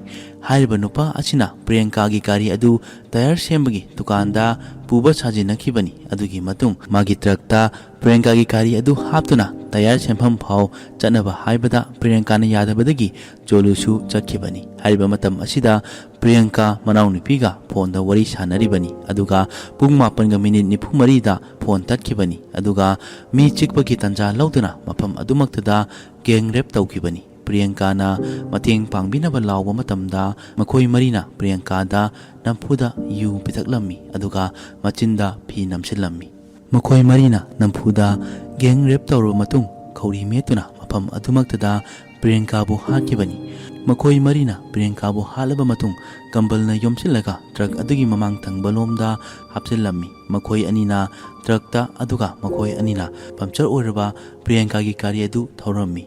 ꯍꯥꯏꯔꯤꯕ ꯅꯨꯄꯥ ꯑꯁꯤꯅ ꯄ꯭ꯔꯤꯌꯪꯀꯥꯒꯤ ꯒꯥꯔꯤ ꯑꯗꯨ ꯇꯌꯥꯔ ꯁꯦꯝꯕꯒꯤ ꯗꯨꯀꯥꯟꯗ ꯄꯨꯕ ꯁꯥꯖꯤꯟꯅꯈꯤꯕꯅꯤ꯫ ꯑꯗꯨꯒꯤ ꯃꯇꯨꯡ ꯃꯥꯒꯤ ꯇ꯭ꯔꯛꯇ ꯄ꯭ꯔꯤꯌꯪꯀꯥꯒꯤ ꯒꯥꯔꯤ ꯑꯗꯨ ꯍꯥꯞꯇꯨꯅ ꯇꯌꯥꯔ ꯁꯦꯝꯐꯝ ꯐꯥꯎ ꯆꯠꯅꯕ ꯍꯥꯏꯕꯗ ꯄ꯭ꯔꯤꯌꯪꯀꯥꯅ ꯌꯥꯗꯕꯗꯒꯤ ꯖꯣꯂꯨꯁꯨ ꯆꯠꯈꯤꯕꯅꯤ꯫ ꯍꯥꯏꯔꯤꯕ ꯃꯇꯝ ꯑꯁꯤꯗ ꯄ꯭ꯔꯤꯌꯪꯀꯥ ꯃꯅꯥꯎꯅꯨꯄꯤꯒ ꯐꯣꯟꯗ ꯋꯥꯔꯤ ꯁꯥꯟꯅꯔꯤꯕꯅꯤ꯫ ꯑꯗꯨꯒ ꯄꯨꯡ ꯃꯥꯄꯟꯒ ꯃꯤꯅꯤꯠ ꯅꯤꯐꯨ ꯃꯔꯤꯗ ꯐꯣꯟ ꯇꯠꯈꯤꯕꯅꯤ꯫ ꯑꯗꯨꯒ ꯃꯤ ꯆꯤꯛꯄꯒꯤ ꯇꯥꯟꯖꯥ ꯂꯧꯗꯨꯅ ꯃꯐꯝ ꯑꯗꯨꯃꯛꯇꯗ ꯒꯦꯡ ꯔꯦꯞ ꯇꯧꯈꯤꯕꯅꯤ꯫ ꯄ꯭ꯔꯤꯌꯪꯀꯥꯅ ꯃꯇꯦꯡ ꯄꯥꯡꯕꯤꯅꯕ ꯂꯥꯎꯕ ꯃꯇꯝꯗ ꯃꯈꯣꯏ ꯃꯔꯤꯅ ꯄ꯭ꯔꯤꯌꯪꯀꯥꯗ ꯅꯝꯐꯨꯗ ꯌꯨ ꯄꯤꯊꯛꯂꯝꯃꯤ, ꯑꯗꯨꯒ ꯃꯆꯤꯟꯗ ꯐꯤ ꯅꯝꯁꯤꯜꯂꯝꯃꯤ꯫ ꯃꯈꯣꯏ ꯃꯔꯤꯅ ꯅꯝꯐꯨꯗ ꯒꯦꯡ ꯔꯦꯞ ꯇꯧꯔꯕ ꯃꯇꯨꯡ ꯈꯧꯔꯤ ꯃꯦꯠꯇꯨꯅ ꯃꯐꯝ ꯑꯗꯨꯃꯛꯇꯗ ꯄ꯭ꯔꯤꯌꯪꯀꯥꯕꯨ ꯍꯥꯠꯈꯤꯕꯅꯤ꯫ ꯃꯈꯣꯏ ꯃꯔꯤꯅ ꯄ꯭ꯔꯤꯌꯪꯀꯥꯕꯨ ꯍꯥꯠꯂꯕ ꯃꯇꯨꯡ ꯀꯝꯕꯜꯅ ꯌꯣꯝꯁꯤꯜꯂꯒ ꯇ꯭ꯔꯛ ꯑꯗꯨꯒꯤ ꯃꯃꯥꯡ ꯊꯪꯕ ꯂꯣꯝꯗ ꯍꯥꯞꯆꯤꯜꯂꯝꯃꯤ꯫ ꯃꯈꯣꯏ ꯑꯅꯤꯅ ꯇ꯭ꯔꯛꯇ, ꯑꯗꯨꯒ ꯃꯈꯣꯏ ꯑꯅꯤꯅ ꯄꯝꯆꯔ ꯑꯣꯏꯔꯕ ꯄ꯭ꯔꯤꯌꯪꯀꯥꯒꯤ ꯒꯥꯔꯤ ꯑꯗꯨ ꯊꯧꯔꯝꯃꯤ꯫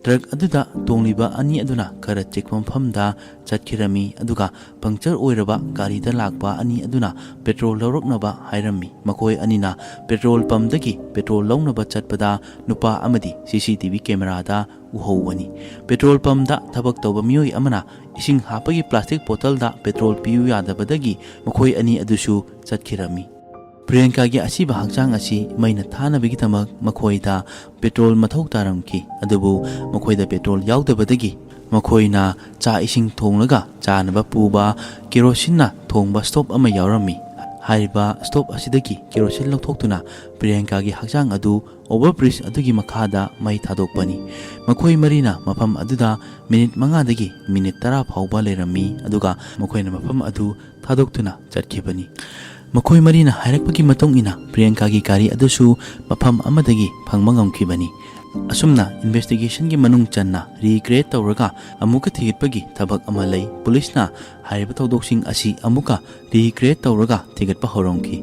ꯇ꯭ꯔꯛ ꯑꯗꯨꯗ ꯇꯣꯡꯂꯤꯕ ꯑꯅꯤ ꯑꯗꯨꯅ ꯈꯔ ꯆꯤꯛꯄ ꯃꯐꯝꯗ ꯆꯠꯈꯤꯔꯝꯃꯤ, ꯑꯗꯨꯒ ꯄꯪꯆꯔ ꯑꯣꯏꯔꯕ ꯒꯥꯔꯤꯗ ꯂꯥꯛꯄ ꯑꯅꯤ ꯑꯗꯨꯅ ꯄꯦꯇ꯭ꯔꯣꯜ ꯂꯧꯔꯛꯅꯕ ꯍꯥꯏꯔꯝꯃꯤ꯫ ꯃꯈꯣꯏ ꯑꯅꯤꯅ ꯄꯦꯇ꯭ꯔꯣꯜ ꯄꯝꯗꯒꯤ ꯄꯦꯇ꯭ꯔꯣꯜ ꯂꯧꯅꯕ ꯆꯠꯄꯗ ꯅꯨꯄꯥ ꯑꯃꯗꯤ ꯁꯤ ꯁꯤ ꯇꯤ ꯚꯤ ꯀꯦꯃꯦꯔꯥꯗ ꯎꯍꯧꯕꯅꯤ꯫ ꯄꯦꯇ꯭ꯔꯣꯜ ꯄꯝꯗ ꯊꯕꯛ ꯇꯧꯕ ꯃꯤꯑꯣꯏ ꯑꯃꯅ ꯏꯁꯤꯡ ꯍꯥꯞꯄꯒꯤ ꯄ꯭ꯂꯥꯁꯇꯤꯛ ꯕꯣꯇꯜꯗ ꯄꯦꯇ꯭ꯔꯣꯜ ꯄꯤꯌꯨ ꯌꯥꯗꯕꯗꯒꯤ ꯃꯈꯣꯏ ꯑꯅꯤ ꯑꯗꯨꯁꯨ ꯆꯠꯈꯤꯔꯝꯃꯤ꯫ ꯄ꯭ꯔꯤꯌꯥꯡꯀꯥꯒꯤ ꯑꯁꯤꯕ ꯍꯛꯆꯥꯡ ꯑꯁꯤ ꯃꯩꯅ ꯊꯥꯅꯕꯒꯤꯗꯃꯛ ꯃꯈꯣꯏꯗ ꯄꯦꯇ꯭ꯔꯣꯜ ꯃꯊꯧ ꯇꯥꯔꯝꯈꯤ꯫ ꯑꯗꯨꯕꯨ ꯃꯈꯣꯏꯗ ꯄꯦꯇ꯭ꯔꯣꯜ ꯌꯥꯎꯗꯕꯗꯒꯤ ꯃꯈꯣꯏꯅ ꯆꯥꯛ ꯏꯁꯤꯡ ꯊꯣꯡꯂꯒ ꯆꯥꯅꯕ ꯄꯨꯕ ꯀꯦꯔꯣꯁꯤꯟꯅ ꯊꯣꯡꯕ ꯁ꯭ꯇꯣꯞ ꯑꯃ ꯌꯥꯎꯔꯝꯃꯤ꯫ ꯍꯥꯏꯔꯤꯕ ꯁ꯭ꯇꯣꯞ ꯑꯁꯤꯗꯒꯤ ꯀꯦꯔꯣꯁꯤꯟ ꯂꯧꯊꯣꯛꯇꯨꯅ ꯄ꯭ꯔꯤꯌꯥꯡꯀꯥꯒꯤ ꯍꯛꯆꯥꯡ ꯑꯗꯨ ꯑꯣꯚꯔ ꯕ꯭ꯔꯤꯖ ꯑꯗꯨꯒꯤ ꯃꯈꯥꯗ ꯃꯩ ꯊꯥꯗꯣꯛꯄꯅꯤ꯫ ꯃꯈꯣꯏ ꯃꯔꯤꯅ ꯃꯐꯝ ꯑꯗꯨꯗ ꯃꯤꯅꯤꯠ ꯃꯉꯥꯗꯒꯤ ꯃꯤꯅꯤꯠ ꯇꯔꯥ ꯐꯥꯎꯕ ꯂꯩꯔꯝꯃꯤ, ꯑꯗꯨꯒ ꯃꯈꯣꯏꯅ ꯃꯐꯝ ꯑꯗꯨ ꯊꯥꯗꯣꯛꯇꯨꯅ ꯆꯠꯈꯤꯕꯅꯤ꯫ ꯃꯈꯣꯏ ꯃꯔꯤꯅ ꯍꯥꯏꯔꯛꯄꯒꯤ ꯃꯇꯨꯡ ꯏꯟꯅ ꯄ꯭ꯔꯤꯌꯥꯡꯀꯥꯒꯤ ꯒꯥꯔꯤ ꯑꯗꯨꯁꯨ ꯃꯐꯝ ꯑꯃꯗꯒꯤ ꯐꯪꯕ ꯉꯝꯈꯤꯕꯅꯤ꯫ ꯑꯁꯨꯝꯅ ꯏꯟꯚꯦꯁꯇꯤꯒꯦꯁꯟꯒꯤ ꯃꯅꯨꯡ ꯆꯟꯅ ꯔꯤꯀ꯭ꯔꯤꯌꯦꯠ ꯇꯧꯔꯒ ꯑꯃꯨꯛꯀ ꯊꯤꯒꯠꯄꯒꯤ ꯊꯕꯛ ꯑꯃ ꯂꯩ꯫ ꯄꯨꯂꯤꯁꯅ ꯍꯥꯏꯔꯤꯕ ꯊꯧꯗꯣꯛꯁꯤꯡ ꯑꯁꯤ ꯑꯃꯨꯛꯀ ꯔꯤꯀ꯭ꯔꯤꯌꯦꯠ ꯇꯧꯔꯒ ꯊꯤꯒꯠꯄ ꯍꯧꯔꯝꯈꯤ꯫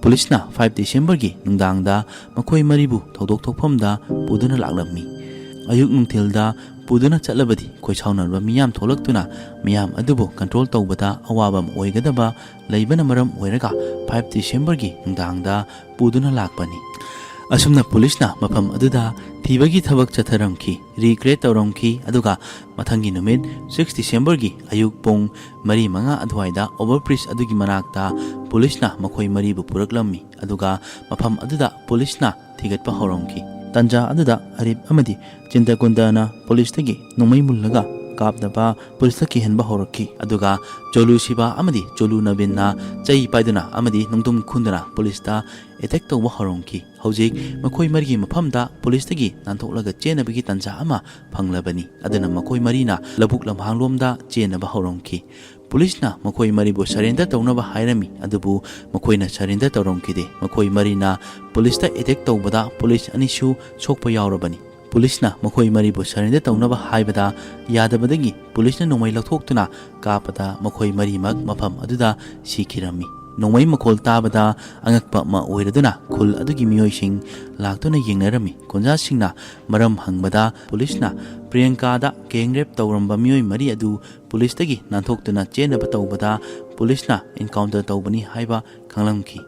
ꯄꯨꯂꯤꯁꯅ ꯐꯥꯏꯚ ꯗꯤꯁꯦꯝꯕꯔꯒꯤ ꯅꯨꯡꯗꯥꯡꯗ ꯃꯈꯣꯏ ꯃꯔꯤꯕꯨ ꯊꯧꯗꯣꯛ ꯊꯣꯛꯐꯝꯗ ꯄꯨꯗꯨꯅ ꯂꯥꯛꯂꯝꯃꯤ꯫ ꯑꯌꯨꯛ ꯅꯨꯡꯊꯤꯜꯗ ꯄꯨꯗꯨꯅ ꯆꯠꯂꯕꯗꯤ ꯈꯣꯏꯁꯥꯎꯅꯔꯕ ꯃꯤꯌꯥꯝ ꯊꯣꯛꯂꯛꯇꯨꯅ ꯃꯤꯌꯥꯝ ꯑꯗꯨꯕꯨ ꯀꯟꯇ꯭ꯔꯣꯜ ꯇꯧꯕꯗ ꯑꯋꯥꯕ ꯑꯃ ꯑꯣꯏꯒꯗꯕ ꯂꯩꯕꯅ ꯃꯔꯝ ꯑꯣꯏꯔꯒ ꯐꯥꯏꯚ ꯗꯤꯁꯦꯝꯕꯔꯒꯤ ꯅꯨꯡꯗꯥꯡꯗ ꯄꯨꯗꯨꯅ ꯂꯥꯛꯄꯅꯤ꯫ ꯑꯁꯨꯝꯅ ꯄꯨꯂꯤꯁꯅ ꯃꯐꯝ ꯑꯗꯨꯗ ꯊꯤꯕꯒꯤ ꯊꯕꯛ ꯆꯠꯊꯔꯝꯈꯤ, ꯔꯤꯀ꯭ꯔꯤꯌꯦꯠ ꯇꯧꯔꯝꯈꯤ, ꯑꯗꯨꯒ ꯃꯊꯪꯒꯤ ꯅꯨꯃꯤꯠ ꯁꯤꯛꯁ ꯗꯤꯁꯦꯝꯕꯔꯒꯤ ꯑꯌꯨꯛ ꯄꯨꯡ ꯃꯔꯤ ꯃꯉꯥ ꯑꯗꯨꯋꯥꯏꯗ ꯑꯣꯚꯔ ꯕ꯭ꯔꯤꯖ ꯑꯗꯨꯒꯤ ꯃꯅꯥꯛꯇ ꯄꯨꯂꯤꯁꯅ ꯃꯈꯣꯏ ꯃꯔꯤꯕꯨ ꯄꯨꯔꯛꯂꯝꯃꯤ, ꯑꯗꯨꯒ ꯃꯐꯝ ꯑꯗꯨꯗ ꯄꯨꯂꯤꯁꯅ ꯊꯤꯒꯠꯄ ꯍꯧꯔꯝꯈꯤ꯫ ꯇꯟꯖꯥ ꯑꯗꯨꯗ ꯑꯔꯤꯞ ꯑꯃꯗꯤ ꯆꯤꯟꯇꯀꯨꯟꯗꯅ ꯄꯨꯂꯤꯁꯇꯒꯤ ꯅꯣꯡꯃꯩ ꯃꯨꯜꯂꯒ ꯀꯥꯞꯅꯕ ꯄꯨꯂꯤꯁꯇ ꯀꯤꯍꯟꯕ ꯍꯧꯔꯛꯈꯤ꯫ ꯑꯗꯨꯒ ꯆꯣꯂꯨ ꯁꯤꯕꯥ ꯑꯃꯗꯤ ꯆꯣꯂꯨ ꯅꯕꯤꯟꯅ ꯆꯩ ꯄꯥꯏꯗꯨꯅ ꯑꯃꯗꯤ ꯅꯨꯡꯗꯨꯝ ꯈꯨꯟꯗꯨꯅ ꯄꯨꯂꯤꯁꯇ ꯑꯦꯇꯦꯛ ꯇꯧꯕ ꯍꯧꯔꯝꯈꯤ꯫ ꯍꯧꯖꯤꯛ ꯃꯈꯣꯏ ꯃꯔꯤꯒꯤ ꯃꯐꯝꯗ ꯄꯨꯂꯤꯁꯇꯒꯤ ꯅꯥꯟꯊꯣꯛꯂꯒ ꯆꯦꯟꯅꯕꯒꯤ ꯇꯟꯖꯥ ꯑꯃ ꯐꯪꯂꯕꯅꯤ꯫ ꯑꯗꯨꯅ ꯃꯈꯣꯏ ꯃꯔꯤꯅ ꯂꯧꯕꯨꯛ ꯂꯝꯍꯥꯡꯂꯣꯝꯗ ꯆꯦꯟꯅꯕ ꯍꯧꯔꯝꯈꯤ꯫ ꯄꯨꯂꯤꯁꯅ ꯃꯈꯣꯏ ꯃꯔꯤꯕꯨ ꯁꯔꯦꯟꯗꯔ ꯇꯧꯅꯕ ꯍꯥꯏꯔꯝꯃꯤ, ꯑꯗꯨꯕꯨ ꯃꯈꯣꯏꯅ ꯁꯔꯦꯟꯗꯔ ꯇꯧꯔꯝꯈꯤꯗꯦ꯫ ꯃꯈꯣꯏ ꯃꯔꯤꯅ ꯄꯨꯂꯤꯁꯇ ꯑꯦꯇꯦꯛ ꯇꯧꯕꯗ ꯄꯨꯂꯤꯁ ꯑꯅꯤꯁꯨ ꯁꯣꯛꯄ ꯌꯥꯎꯔꯕꯅꯤ꯫ ꯄꯨꯂꯤꯁꯅ ꯃꯈꯣꯏ ꯃꯔꯤꯕꯨ ꯁꯔꯦꯟꯗꯔ ꯇꯧꯅꯕ ꯍꯥꯏꯕꯗ ꯌꯥꯗꯕꯗꯒꯤ ꯄꯨꯂꯤꯁꯅ ꯅꯣꯡꯃꯩ ꯂꯧꯊꯣꯛꯇꯨꯅ ꯀꯥꯞꯄꯗ ꯃꯈꯣꯏ ꯃꯔꯤꯃꯛ ꯃꯐꯝ ꯑꯗꯨꯗ ꯁꯤꯈꯤꯔꯝꯃꯤ꯫ ꯅꯣꯡꯃꯩ ꯃꯈꯣꯜ ꯇꯥꯕꯗ ꯑꯉꯛꯄ ꯑꯃ ꯑꯣꯏꯔꯗꯨꯅ ꯈꯨꯜ ꯑꯗꯨꯒꯤ ꯃꯤꯑꯣꯏꯁꯤꯡ ꯂꯥꯛꯇꯨꯅ ꯌꯦꯡꯅꯔꯝꯃꯤ꯫ ꯈꯨꯟꯖꯥꯁꯤꯡꯅ ꯃꯔꯝ ꯍꯪꯕꯗ ꯄꯨꯂꯤꯁꯅ ꯄ꯭ꯔꯤꯌꯥꯡꯀꯥꯗ ꯒꯦꯡ ꯔꯦꯞ ꯇꯧꯔꯝꯕ ꯃꯤꯑꯣꯏ ꯃꯔꯤ ꯑꯗꯨ ꯄꯨꯂꯤꯁꯇꯒꯤ ꯅꯥꯟꯊꯣꯛꯇꯨꯅ ꯆꯦꯟꯅꯕ ꯇꯧꯕꯗ ꯄꯨꯂꯤꯁꯅ ꯏꯟꯀꯥꯎꯟꯇꯔ ꯇꯧꯕꯅꯤ ꯍꯥꯏꯕ ꯈꯪꯂꯝꯈꯤ꯫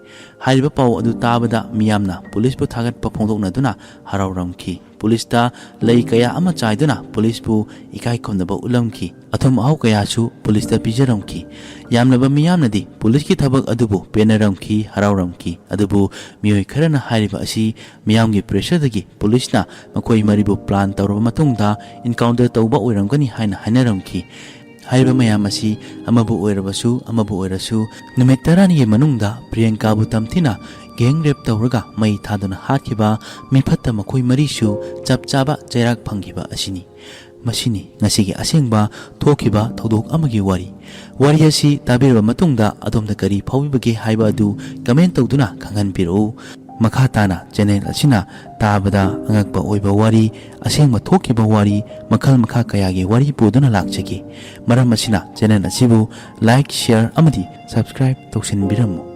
ꯍꯥꯏꯔꯤꯕ ꯄꯥꯎ ꯑꯗꯨ ꯇꯥꯕꯗ ꯃꯤꯌꯥꯝꯅ ꯄꯨꯂꯤꯁꯄꯨ ꯊꯥꯒꯠꯄ ꯐꯣꯡꯗꯣꯛꯅꯗꯨꯅ ꯍꯔꯥꯎꯔꯝꯈꯤ꯫ ꯄꯨꯂꯤꯁꯇ ꯂꯩ ꯀꯌꯥ ꯑꯃ ꯆꯥꯏꯗꯨꯅ ꯄꯨꯂꯤꯁꯄꯨ ꯏꯀꯥꯏ ꯈꯨꯝꯅꯕ ꯎꯠꯂꯝꯈꯤ꯫ ꯑꯊꯨꯝ ꯑꯍꯥꯎ ꯀꯌꯥꯁꯨ ꯄꯨꯂꯤꯁꯇ ꯄꯤꯖꯔꯝꯈꯤ꯫ ꯌꯥꯝꯂꯕ ꯃꯤꯌꯥꯝꯅꯗꯤ ꯄꯨꯂꯤꯁꯀꯤ ꯊꯕꯛ ꯑꯗꯨꯕꯨ ꯄꯦꯟꯅꯔꯝꯈꯤ, ꯍꯔꯥꯎꯔꯝꯈꯤ꯫ ꯑꯗꯨꯕꯨ ꯃꯤꯑꯣꯏ ꯈꯔꯅ ꯍꯥꯏꯔꯤꯕ ꯑꯁꯤ ꯃꯤꯌꯥꯝꯒꯤ ꯄ꯭ꯔꯦꯁꯔꯗꯒꯤ ꯄꯨꯂꯤꯁꯅ ꯃꯈꯣꯏ ꯃꯔꯤꯕꯨ ꯄ꯭ꯂꯥꯟ ꯇꯧꯔꯕ ꯃꯇꯨꯡꯗ ꯏꯟꯀꯥꯎꯟꯇꯔ ꯇꯧꯕ ꯑꯣꯏꯔꯝꯒꯅꯤ ꯍꯥꯏꯅ ꯍꯥꯏꯅꯔꯝꯈꯤ꯫ ꯍꯥꯏꯔꯤꯕ ꯃꯌꯥꯝ ꯑꯁꯤ ꯑꯃꯕꯨ ꯑꯣꯏꯔꯕꯁꯨ ꯑꯃꯕꯨ ꯑꯣꯏꯔꯁꯨ ꯅꯨꯃꯤꯠ ꯇꯔꯥꯅꯤꯒꯤ ꯃꯅꯨꯡꯗ ꯄ꯭ꯔꯤꯌꯪꯀꯥꯕꯨ ꯇꯝꯊꯤꯅ ꯒꯦꯡ ꯔꯦꯞ ꯇꯧꯔꯒ ꯃꯩ ꯊꯥꯗꯨꯅ ꯍꯥꯠꯈꯤꯕ ꯃꯤꯐꯠꯇ ꯃꯈꯣꯏ ꯃꯔꯤꯁꯨ ꯆꯞ ꯆꯥꯕ ꯆꯩꯔꯥꯛ ꯐꯪꯈꯤꯕ ꯑꯁꯤꯅꯤ꯫ ꯃꯁꯤꯅꯤ ꯉꯁꯤꯒꯤ ꯑꯁꯦꯡꯕ ꯊꯣꯛꯈꯤꯕ ꯊꯧꯗꯣꯛ ꯑꯃꯒꯤ ꯋꯥꯔꯤ꯫ ꯋꯥꯔꯤ ꯑꯁꯤ ꯇꯥꯕꯤꯔꯕ ꯃꯇꯨꯡꯗ ꯑꯗꯣꯝꯗ ꯀꯔꯤ ꯐꯥꯎꯕꯤꯕꯒꯦ ꯍꯥꯏꯕ ꯑꯗꯨ ꯀꯃꯦꯟ ꯇꯧꯗꯨꯅ ꯈꯪꯍꯟꯕꯤꯔꯛꯎ꯫ ꯃꯈꯥ ꯇꯥꯅ ꯆꯦꯅꯦꯜ ꯑꯁꯤꯅ ꯇꯥꯕꯗ ꯑꯉꯛꯄ ꯑꯣꯏꯕ ꯋꯥꯔꯤ, ꯑꯁꯦꯡꯕ ꯊꯣꯛꯈꯤꯕ ꯋꯥꯔꯤ, ꯃꯈꯜ ꯃꯈꯥ ꯀꯌꯥꯒꯤ ꯋꯥꯔꯤ ꯄꯨꯗꯨꯅ ꯂꯥꯛꯆꯒꯦ꯫ ꯃꯔꯝ ꯑꯁꯤꯅ ꯆꯦꯅꯦꯜ ꯑꯁꯤꯕꯨ ꯂꯥꯏꯛ, ꯁꯤꯌꯔ ꯑꯃꯗꯤ ꯁꯕꯁꯀ꯭ꯔꯥꯏꯕ ꯇꯧꯁꯤꯟꯕꯤꯔꯝꯃꯨ꯫